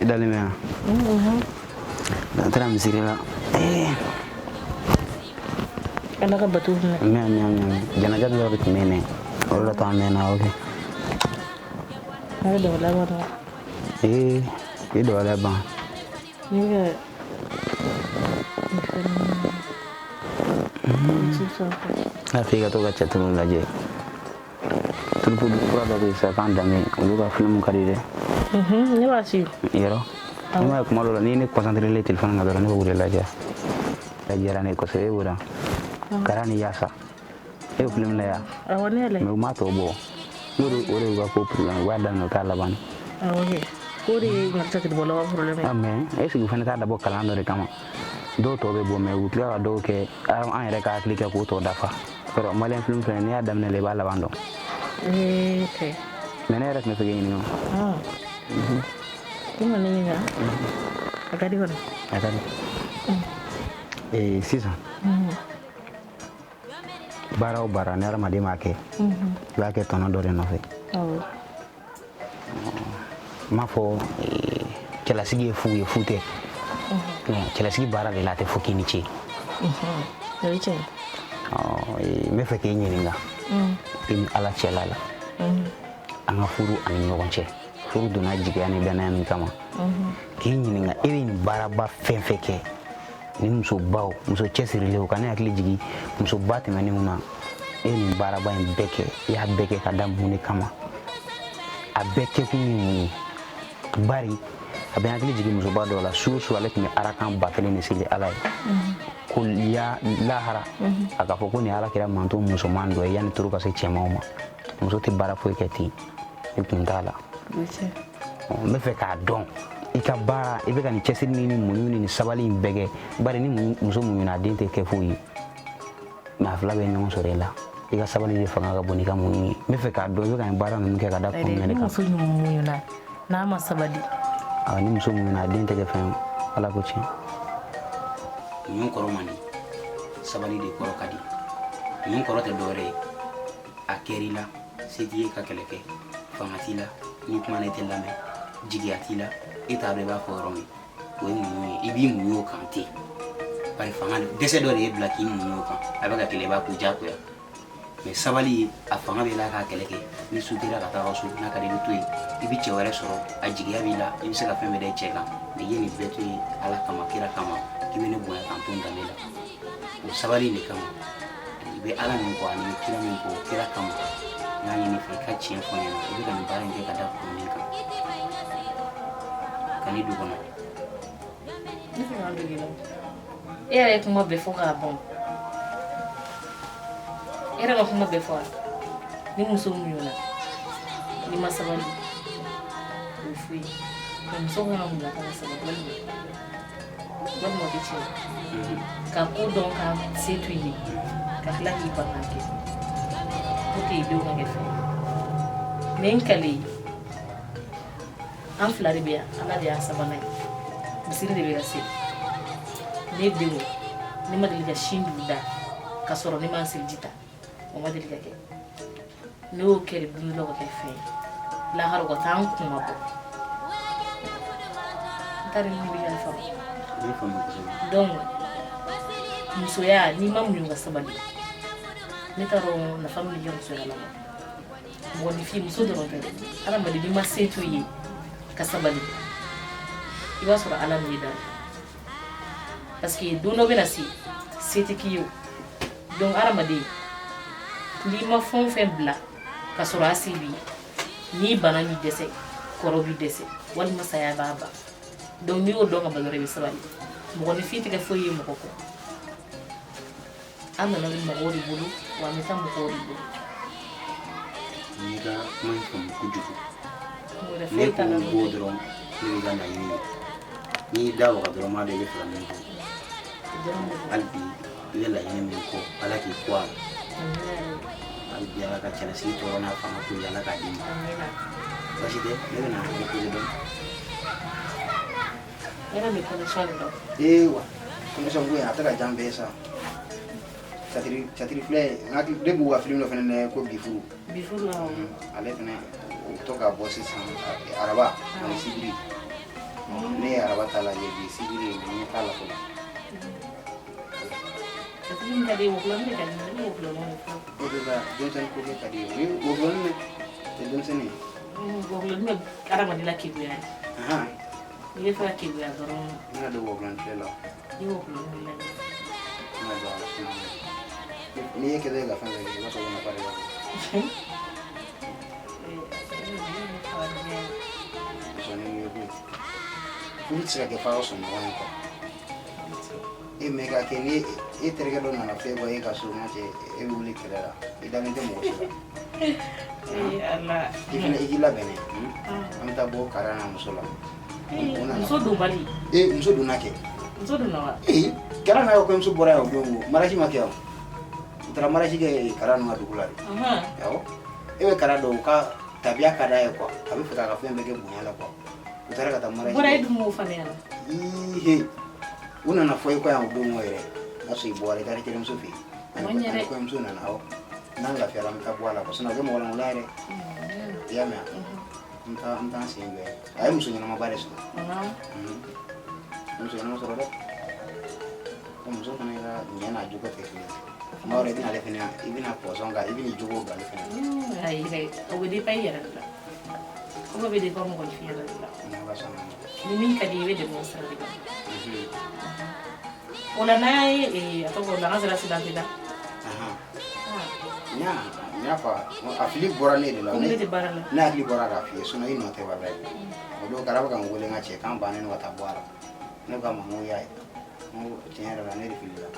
I dalen bɛ yan. N taara misiri la. Ala ka bato minɛ. Amin amin amin. Janaja dɔ de tun bɛ yen dɛ. O de la to an mɛnna o kɛ. A bɛ dabaliya ban dɛ. Ee i dabaliya ban. Ne bɛ ka nin fɛn ninnu. N'a fɔ i ka to ka cɛtiniw lajɛ. Turupu kura dɔ bɛ yen sisan k'an danbe olu ka filimu ka di dɛ. Ne b'a suivre. Yɔrɔ ne m'a ye kuma dɔ la ni ne concentré len téléphone kan dɔrɔn ne bɛ wuli lajɛ. A diyara ne ye kosɛbɛ e b'o dɔn. Kara ni Yasa. E y'o film lajɛ wa? Awɔ, ne y'a lajɛ. Mais u m'a tɔ bɔ. N'o de o de y'u ka ko problème u b'a daminɛ u t'a laban. Awɔ kɛ. K'o de ye cɛtibɔlaw ka problème ye. Ah mais est ce que u fana t'a dabɔ kalan dɔ de kama? Dɔw tɔ bɛ bɔ mais u tila ka dɔw kɛ an yɛrɛ ka hakili kɛ k'o tɔ dafa. Yɔrɔ malien film fɛnɛ n'i y'a daminɛ la i b'a laban dɔn. Ok. Mais ne yɛrɛ tun bɛ fɛ k'e ɲininka. Ah. I ma ne ɲininka? A ka di kɔni. A ka di. Sisan. Baara o baara ni hadamaden b'a kɛ, i b'a kɛ tɔnɔ dɔ de nɔfɛ. Awɔ. N m'a fɔ cɛlasigi ye fu ye, fu tɛ. Cɛlasigi baara de la a tɛ fɔ k'i ni ce. O ye tiɲɛ ye. N bɛ fɛ k'e ɲininka. I ni Ala cɛla la. An ka furu ani ɲɔgɔn cɛ. Furu donna jigiya ni danaya min kama. K'i ɲininka e bɛ nin baaraba fɛn fɛn kɛ. Ni musobaw, muso cɛsirilenw ka ne hakili jigin musoba tɛmɛnenw na. E ye nin baaraba in bɛɛ kɛ, i y'a bɛɛ kɛ ka da mun de kama? A bɛɛ kɛkun ye mun ye? Bari a bɛ n hakili jigin musoba dɔw la, su o su ale tun bɛ arakan 1000 de seli Ala ye. Ko ya lahara, a k'a fɔ ko nin Ala kɛra manton musoman dɔ ye yanni toro ka se cɛmanw ma. Muso tɛ baara foyi kɛ ten, i kun t'a la. N bɛ fɛ k'a dɔn i ka baara, i bɛ ka nin cɛsiri ni muɲu ni nin sabali in bɛɛ kɛ. Bari ni muso muɲuna a den tɛ kɛ foyi ye. Mais a fila bɛ ɲɔgɔn sɔrɔ e la. I ka sabali de fanga ka bon n'i ka muɲu ye. N bɛ fɛ k'a dɔn i bɛ ka nin baara ninnu kɛ ka da kun jumɛn de kan? Ni muso muɲuna n'a ma sabali. Ni muso muɲuna a den tɛ kɛ fɛn ye. Ala ko tiɲɛ. Muɲu kɔrɔ man di, sabali de kɔrɔ ka di. Muɲu kɔrɔ tɛ dɔwɛrɛ ye. A kɛr'i la, se t'i ye ka kɛlɛ kɛ, fanga t'i la, ni kuma na i tɛ lamɛn, jigiya t'i la, e t'a dɔn i b'a fɔ yɔrɔ min. O ye muɲu ye, i b'i muɲu o kan ten. Bari fanga dɛsɛ dɔ de y'e bila k'i muɲu o kan, a bɛ ka kɛlɛ i b'a ko diyagoya. Mais sabali a fanga b'i la k'a kɛlɛ kɛ. Ni su tera ka taa so, n'a ka di i bɛ to yen, i bɛ cɛ wɛrɛ sɔrɔ, a jigiya b'i la, i bɛ se ka fɛn bɛɛ da i cɛ kan. Mais i ye nin bɛɛ to yen Ala kama, kira kama, k'i bɛ ne bonya k'an to n danbe la. O sabali de kama, i bɛ Ala min kɔ ani i bɛ kira min kɔ, kira kama. N y'a ɲini i fɛ i ka tiɲɛ fɔ n ɲɛna, i bɛ ka nin baara in kɛ ka da kun min kan. Ka n'i don kɔnɔ. Ne fɛ k'an don i la. E yɛrɛ ye kuma bɛɛ fɔ k'a ban. E yɛrɛ ka kuma bɛɛ fɔ a. Ni muso muɲuna, n'i ma sabali, o ye fu ye. Mais muso kan ka muɲu a kan ka sabali walima o tɛ tiɲɛ ye. Ka ko dɔn ka se to i ye, ka tila k'i ban k'a kɛ. Pour que i denw ka kɛ fɛn ye. Mais n kale ye, an fila de bɛ yan, Ala de y'a sabanan ye. Misiri de bɛ ka se. Ne denw, ne ma deli ka sin d'u da ka sɔrɔ ne ma n seliji ta. O ma deli ka kɛ. Ne y'o kɛ de don dɔ la ka kɛ fɛn ye. Lahara u ka taa n kun ma bɔ. N t'a dɔn ni bɛ ka ne faamu. Ne faamu kosɛbɛ. Donc musoya n'i ma muɲu ka sabali, ne t'a dɔn nafa min bɛ kɛ musoya la. Mɔgɔninfin muso dɔrɔn tɛ dɛ. Hadamaden n'i ma se to i ye ka sabali, i b'a sɔrɔ Ala m'i da. Parce que don dɔ bɛna se, se tɛ k'i ye o. Donc hadamaden n'i ma fɛn o fɛn bila ka sɔrɔ a se b'i ye, n'i bana b'i dɛsɛ, kɔrɔ b'i dɛsɛ, walima saya b'a ban. Donc n'i y'o dɔn ka ban dɔrɔn i bɛ sabali. Mɔgɔninfin tɛ kɛ foyi ye mɔgɔ kɔ. An nana mɔgɔw de bolo, wa an bɛ taa mɔgɔw de bolo. N'i ka kuma in faamu kojugu, Wɛrɛ ne foyi t'a la. ko b'o dɔrɔn, ne b'i ka laɲini ye. N'i y'i da waga dɔrɔn, n b'a dɔn i bɛ fɛ ka min fɔ. Hali bi i bɛ laɲini min kɔ, Ala k'i kɔ a la. Hali bi Ala ka cɛlasigi tɔɔrɔ n'a fanga ko ye, Ala k'a d'i ma. Baasi tɛ, ne bɛna reposer dɔɔni. Yɛrɛ bɛ connexion de dɔn. Ee wa, connexion ko in a tɛ ka diya n bɛɛ ye sa. Catiri filɛ, n hakili ne b'u ka film dɔ fɛnɛ lajɛ ko Bifuru. Bifuru awɔ. Ale fɛnɛ o bɛ to ka bɔ sisan araba ani sibiri. Ne ye araba ta lajɛ bi, sibiri ye ɲɛ t'a la fɔlɔ. Catiri min ka di ye, wɔkulɔnin de ka di ne ye, ne bɛ wɔkulɔnin de fɔ. O de la denmisɛnnin ko kɛ ka di ye. O ye wɔkulɔnin de tɛ denmisɛnnin ye. Wɔkulɔnin bɛ hadamaden la keguya de. N'i bɛ fɛ ka keguya dɔrɔn. N bɛna don wɔkulɔnin filɛ la. I ye wɔkulɔnin de lajɛ. N bɛna don a la. N'i ye kɛlɛ ka fɛn fɛn kɛ, i b'a sɔrɔ o nafa de b'a la. Sɔnni ye koyi, furu tɛ se ka kɛ f'a ka sɔn ɲɔgɔn ye quoi. E mɛ ka kɛ ni e terikɛ dɔ nana fɛn bɔ e ka so, n ka cɛ, e bɛ wuli kɛlɛ la, i dalen tɛ mɔgɔ si la. I fana i k'i labɛn dɛ, an bɛ taa bɔ Kara n'a muso la. Muso donbali. Ee, muso donna kɛ. Muso donna wa? Ee, Kara n'a ka kɔɲɔmuso bɔra yan o don, o mariage ma kɛ o, u taara mariage kɛ Kara ninnu ka dugu la de. Awɔ, e bɛ Kara dɔn, u ka tabiya ka d'a ye quoi, a bɛ fɛ k'a ka fɛn bɛɛ kɛ bonya la quoi. U taara ka taa mariage. Bɔra e dun m'o faamuya la. Ii, u nana fɔ i kɔ yan o don o yɛrɛ, o y'a sɔrɔ i bɔra, i taara i terimuso fɛ yen. O ma ɲɛ dɛ. Kɔɲɔmuso nana, awɔ. N'an lafiyara, an bɛ taa bɔ a la quoi, sinon a bɛ kɛ mɔgɔ lankolon ye dɛ. I y'a mɛn wa? N bɛ taa n sen jɔ yen. A ye muso ɲɛnamaba de sɔrɔ. Muso ɲɛnama sɔrɔ dɛ. Ko muso fana ka ɲɛ n'a jogo tɛ kelen ye. Tuma dɔ la, i bɛna ale fana, i bɛna pɔsɔn k'a, i bɛn'i jogo don ale fana na. Ayi dɛ, o bɛ dépend i yɛrɛ de la. Ko bɛɛ bɛ dépend mɔgɔnifin yɛrɛ de la. N'Ala sɔnna ma. Ni min ka di i ye, i bɛ dɛmɛ o sira de kan. O la n'an ye, a tɔgɔ lagansara silamɛ la. N y'a fɔ, a fili bɔra ne de la. Ko ne tɛ baara la. Ne hakili bɔra k'a f'i ye, sinon i nɔ tɛ, walayi. O don Kara bɛ ka n wele, n ka cɛ, k'an bannen don ka taa bɔ a la. Ne ko a ma, n ko y'a ye, n ko tiɲɛ yɛrɛ la, ne de filila.